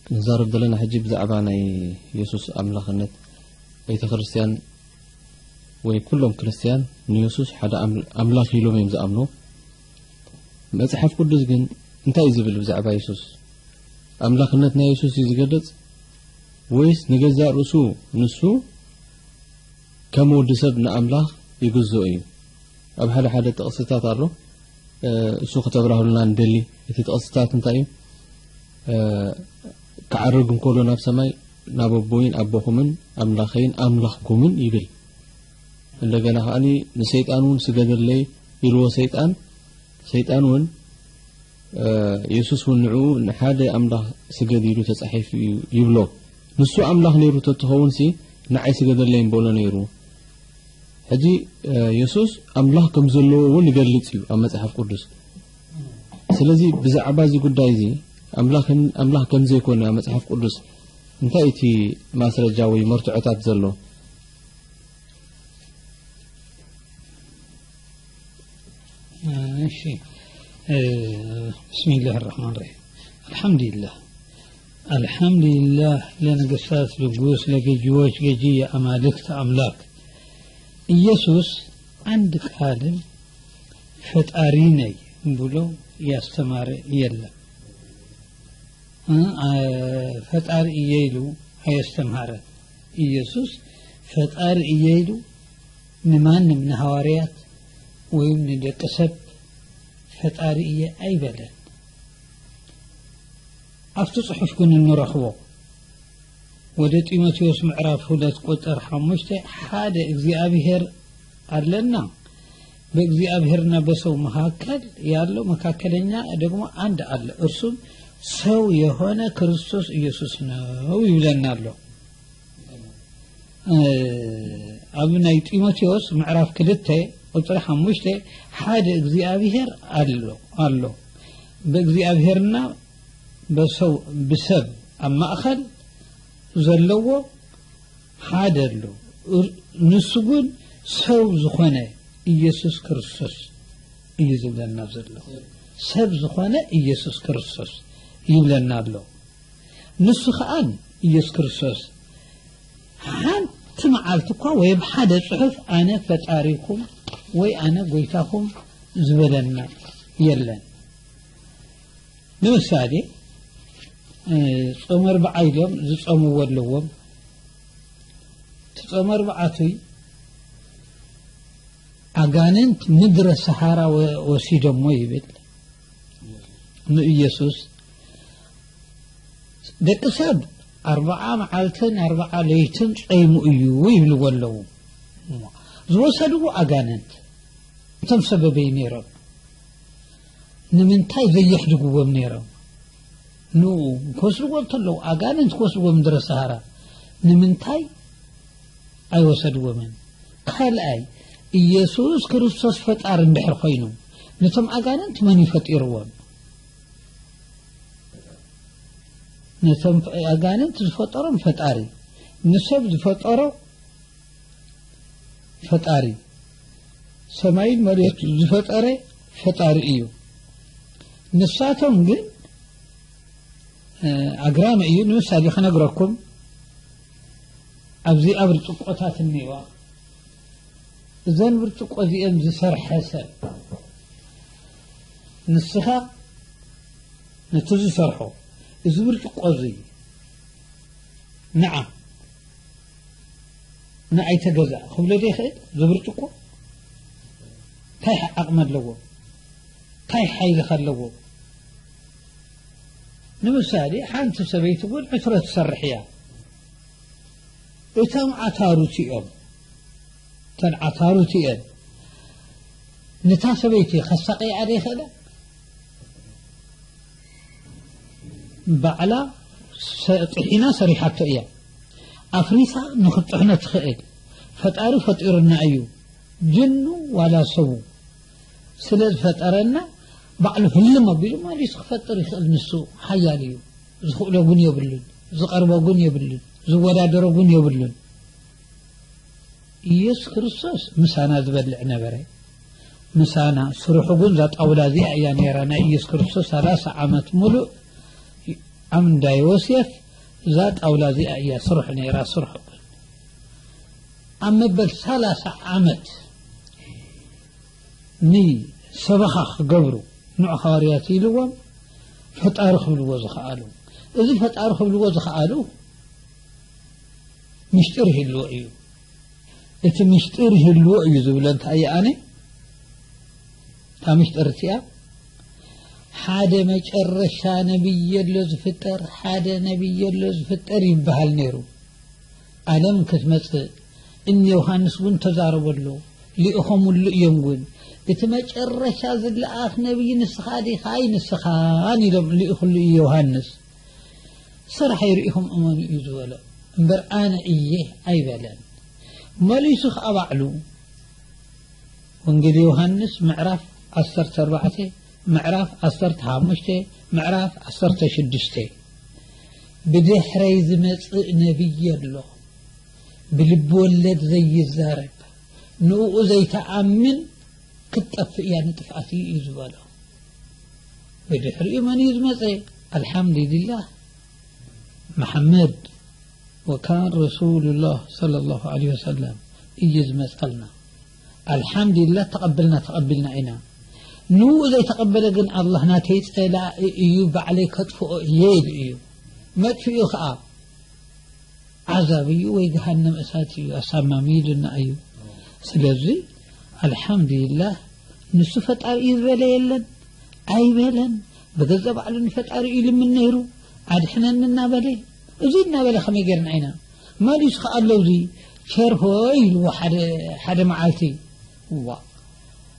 ክንዛረብ ዘለና ሕጂ ብዛዕባ ናይ የሱስ ኣምላኽነት። ቤተ ክርስቲያን ወይ ኩሎም ክርስቲያን ንየሱስ ሓደ ኣም-፣ ኣምላኽ ኢሎም እዮም ዝኣምኑ። መጽሓፍ ቅዱስ ግን እንታይ እዩ ዝብል ብዛዕባ የሱስ? ኣምላኽነት ናይ የሱስ እዩ ዝገልጽ ወይስ ንገዛእ ርእሱ ንሱ ከም ወዲ ሰብ ንኣምላኽ ይግዝኦ እዩ? ኣብ ሓደ ሓደ ጥቕስታት ኣሎ፣ እ፣ እሱ ክተብራህሉና ንደሊ። እቲ ጥቕስታት እንታይ እዩ? እ፣ ክዓርግ እንከሎ ናብ ሰማይ፣ ናብ ኣቦይን ኣቦኹምን ኣምላኸይን ኣምላኽኩምን ይብል። እንደገና ከኣኒ ንሰይጣን እውን ስገደለይ ኢልዎ ሰይጣን። ሰይጣን እውን፣ እ፣ የሱስ እውን ንዕኡ ንሓደ ኣምላኽ ስገድ ኢሉ ተጻሒፉ እዩ ይብሎ። ንሱ ኣምላኽ ነይሩ ተትኸውን ሲ ንዓይ ስገደለይ ምበሎ ነይሩ። ሕጂ፣ እ፣ የሱስ ኣምላኽ ከም ዘለዎ እውን ይገልጽ እዩ ኣብ መጽሓፍ ቅዱስ። ስለዚ ብዛዕባ እዚ ጉዳይ እዚ ኣምላኽን፣ ኣምላኽ ከም ዘይኮነ ኣብ መጽሓፍ ቅዱስ እንታይ እቲ ማስረጃ ወይ መርትዖታት ዘሎ? እሺ፣ እ፣ ብስሚላህ ራሕማን ራሒም። አልሐምዱሊላህ፣ አልሐምዱሊላህ ለነገስታት ንጉስ፣ ለገዢዎች ገዢ፣ የአማልክት አምላክ። ኢየሱስ አንድ ቃልም ፈጣሪ ነኝ ብሎ ያስተማረ የለም። እ፣ አ፣ ፈጣሪ እየ ኢሉ ኣየስተምሃረን። ኢየሱስ ፈጣሪ እየ ኢሉ ንማንም፣ ንሃዋርያት ወይም ንደቂ ሰብ ፈጣሪ እየ ኣይበለን። ኣብቲ ጽሑፍ ግን እንረኽቦ፣ ወደ ጢሞቴዎስ ምዕራፍ ሁለት ቁጽር ሓሙሽተ፣ ሓደ እግዚኣብሔር ኣለና፣ በእግዚኣብሔርና በሰው መካከል ያለው መካከለኛ ደግሞ አንድ አለ፣ እርሱም ሰው የሆነ ክርስቶስ ኢየሱስ ነው ይብለና ኣሎ። እ፣ ኣብ ናይ ጢሞቴዎስ ምዕራፍ ክልተ ቁጽሪ ሓሙሽተ፣ ሓደ እግዚኣብሔር ኣሎ፣ ኣሎ። በእግዚኣብሔርና በሰው፣ ብሰብ ኣብ ማእከል ዘለዎ ሓደ ኣሎ። እር-፣ ንሱ ግን ሰው ዝኾነ ኢየሱስ ክርስቶስ እዩ ዝብለና ዘሎ። ሰብ ዝኾነ ኢየሱስ ክርስቶስ ይብለና ኣሎ። ንሱ ኸኣን ኢየሱስ ክርስቶስ ሓንቲ መዓልቲ እኳ ወይ ኣብ ሓደ ጽሑፍ ኣነ ፈጣሪኹም ወይ ኣነ ጎይታኹም ዝበለና የለን። ንምሳሌ፣ እ፣ ጾመ ኣርብዓ ኢሎም ዝጾምዎ ኣለዎም። እቲ ጾመ ኣርብዓቱይ ኣጋንንት ምድረ ሰሃራ ወ-፣ ወሲዶሞ ይብል ንኢየሱስ። ደቂ ሰብ ኣርብዓ መዓልትን ኣርብዓ ለይትን ጸይሙ እዩ ይብልዎ ኣለዉ። ዝወሰድዎ ኣጋንንት እቶም ሰበበይ ነይሮም። ንምንታይ ዘየሕድግዎም ነይሮም? ንኡ ክወስድዎ እንተለዉ፣ ኣጋንንት ክወስድዎም ምድረ ሰሃራ ንምንታይ ኣይወሰድዎምን? ካልኣይ፣ ኢየሱስ ክርስቶስ ፈጣሪ እንድሕር ኮይኑ፣ ነቶም ኣጋንንት መን እዩ ፈጢርዎም? ነቶም ኣጋንንት ዝፈጠሮም ፈጣሪ፣ ንሰብ ዝፈጠሮ ፈጣሪ፣ ሰማይን መሬት ዝፈጠረ ፈጣሪ እዩ። ንሳቶም ግን፣ እ፣ ኣግራሚ እዩ። ንምሳሌ ክነግረኩም፣ ኣብዚኣ ብርጭቆታት እኒዋ፣ እዘን ብርጭቆ እዚአን ዝሰርሐ ሰብ፣ ንስኻ ነቲ ዝሰርሖ፣ እዚ ብርጭቆ እዚ ንዓ፣ ንዓይ ተገዛእ ክብሎ ዶ ይኽእል? እዚ ብርጭቆ እንታይ ዓቕሚ ኣለዎ? እንታይ ሓይሊ ከለዎ? ንምሳሌ፣ ሓንቲ ሰበይቲ እውን ዕትሮ ትሰርሕ እያ። እቶም ዓታሩ እቲኦም፣ እተን ዓታሩ እቲአን፣ ነታ ሰበይቲ ከሳቕያ ዶ ይኽእላ? ባዕላ ሰ-፣ ጥሒና ሰሪሓቶ እያ። ኣፍሪሳ ንኽትጥሕኖ ትኽእል። ፈጣሪ ፈጢሩና እዩ። ጅኑ ዋላ ሰቡ ስለ ዝፈጠረና፣ ባዕሉ ህልም ኣቢሉ መሊሱ ክፈጥር ይኽእል። ንሱ ሓያል እዩ። ዝኽእሎ እውን የብሉን። ዝቐርቦ እውን የብሉን። ዝወዳደሮ እውን የብሉን። ኢየሱስ ክርስቶስ ምሳና ዝበልዕ ነበረ። ምሳና ስርሑ ግን እዛ ጣውላ እዚኣ እያ ነይራ። ናይ ኢየሱስ ክርስቶስ ሰላሳ ዓመት ሙሉእ ኣብ እንዳ ዮሴፍ እዛ ጣውላ እዚኣ እያ ስርሑ ነይራ። ስርሑ ግን ኣብ መበል ሰላሳ ዓመት ንሰበኻ ክገብሩ ንዑ ሃዋርያት ኢልዎም ፈጣሪ ክብልዎ ዝኸኣሉ። እዚ ፈጣሪ ክብልዎ ዝኸኣሉ ምሽጢር ይህልዎ እዩ። እቲ ምሽጢር ይህልዎ እዩ ዝብሎ እንታይ እዩ? ኣነ እታ ምሽጢር እቲኣ ሓደ መጨረሻ ነቢይ የሎ ዝፍጠር፣ ሓደ ነቢይ የሎ ዝፍጠር ይበሃል ነይሩ። ዓለም ክትመጽእ እኒ ዮሃንስ እውን ተዛረበሉ። ልኢኾምሉ እዮም እውን፣ "እቲ መጨረሻ ዝለኣኽ ነቢይ ንስኻ ዲኻ? ኣይ ንስኻን?" ኢሎም ልኢኹሉ እዩ ዮሃንስ። "ስራሕ ይርኢኹም እመኑ" እዩ ዝበሎ እምበር "ኣነ እየ" ኣይበለን። መሊሱ ኸኣ ባዕሉ ወንጌል ዮሃንስ ምዕራፍ ዓሰርተ ኣርባዕተ፣ ምዕራፍ ዓሰርተ ሓሙሽተ፣ ምዕራፍ ዓሰርተ ሽዱሽተ፣ "ብድሕረይ ዝመጽእ ነቢይ ኣሎ፣ ብልቢ ወለድ ዘይዛረብ፣ ንእኡ ዘይተኣምን ክትጠፍእ እያ፣ ንጥፍኣት እዩ" እዩ ዝበሎ። ብድሕሪኡ መን እዩ ዝመጸ? ኣልሓምዱሊላህ፣ መሓመድ ወካን ረሱሉላህ ሰለላሁ ዐለይሂ ወሰለም እዩ ዝመጸልና። ኣልሓምዱሊላህ፣ ተቐብልና፣ ተቐቢልና ኢና። ንኡ ዘይተቐበለ ግን ኣላህ ናተይ ጸላኢ እዩ፣ ባዕለይ ከጥፍኦ እየ ኢሉ እዩ። መጥፍኡ ኸኣ ዓዛብ እዩ ወይ ገሃነም እሳት እዩ፣ ኣሳማሚ ኢሉና እዩ። ስለዚ ኣልሓምዱሊላህ፣ ንሱ ፈጣሪ እዩ ዝበለ የለን፣ ኣይበለን። ብገዛ ባዕሉ ንፈጣሪ እዩ ልምን ነይሩ፣ "ኣድሕነኒ" እናበለ፣ እዚ እናበለ ከመይ ጌርና ኢና? መሊሱ ከኣ ኣሎ፣ እዚ ቸር ሆይ ኢልዎ ሓደ፣ ሓደ መዓልቲ። ዋ፣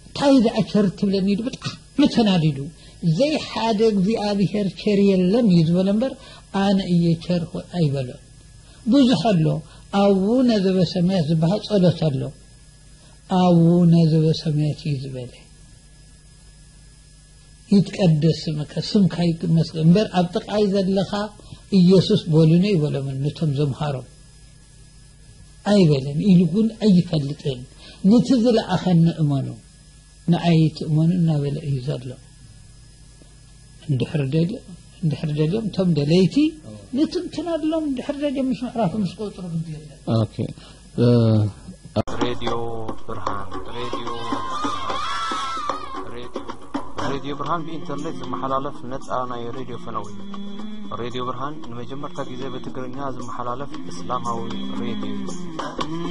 እንታይ ደኣ ቸር ትብለኒ ኢሉ ብጣዕሚ ተናዲዱ። "ዘይሓደ እግዚኣብሄር ቸር የለን" እዩ ዝበሎ እምበር፣ "ኣነ እየ ቸር ሆይ" ኣይበሎን። ብዙሕ ኣሎ። ኣቡነ ዘበሰማያት ዝበሃል ጸሎት ኣሎ። "ኣቡነ ዘበሰማያት" እዩ ዝበለ። "ይትቀደስ ስምከ"፣ ስምካ ይመስገን እምበር፣ ኣብ ጥቃይ ዘለኻ "ኢየሱስ በሉኒ" ኣይበሎምን፣ ነቶም ዘምሃሮም ኣይበለን ኢሉ እውን ኣይፈልጥን። "ነቲ ዝለኣኸኒ እመኑ፣ ንኣይ ኣይትእመኑ" እናበለ እዩ ዘሎ። እንድሕር ደልዮ-፣ እንድሕር ደልዮም፣ እቶም ደለይቲ፣ ነቲ እንትን ኣድሎም፣ እንድሕር ደልዮም፣ ምስ ምዕራፉ ምስ ቁጽሩ ግዲ የለን። ኦኬ። እ፣ ሬድዮ ብርሃን፣ ሬድዮ ብርሃን፣ ሬድዮ፣ ሬድዮ ብርሃን ብኢንተርኔት ዝመሓላለፍ ነጻ ናይ ሬድዮ ፈነው እዩ። ሬድዮ ብርሃን ንመጀመርታ ግዜ ብትግርኛ ዝመሓላለፍ እስላማዊ ሬድዮ እዩ።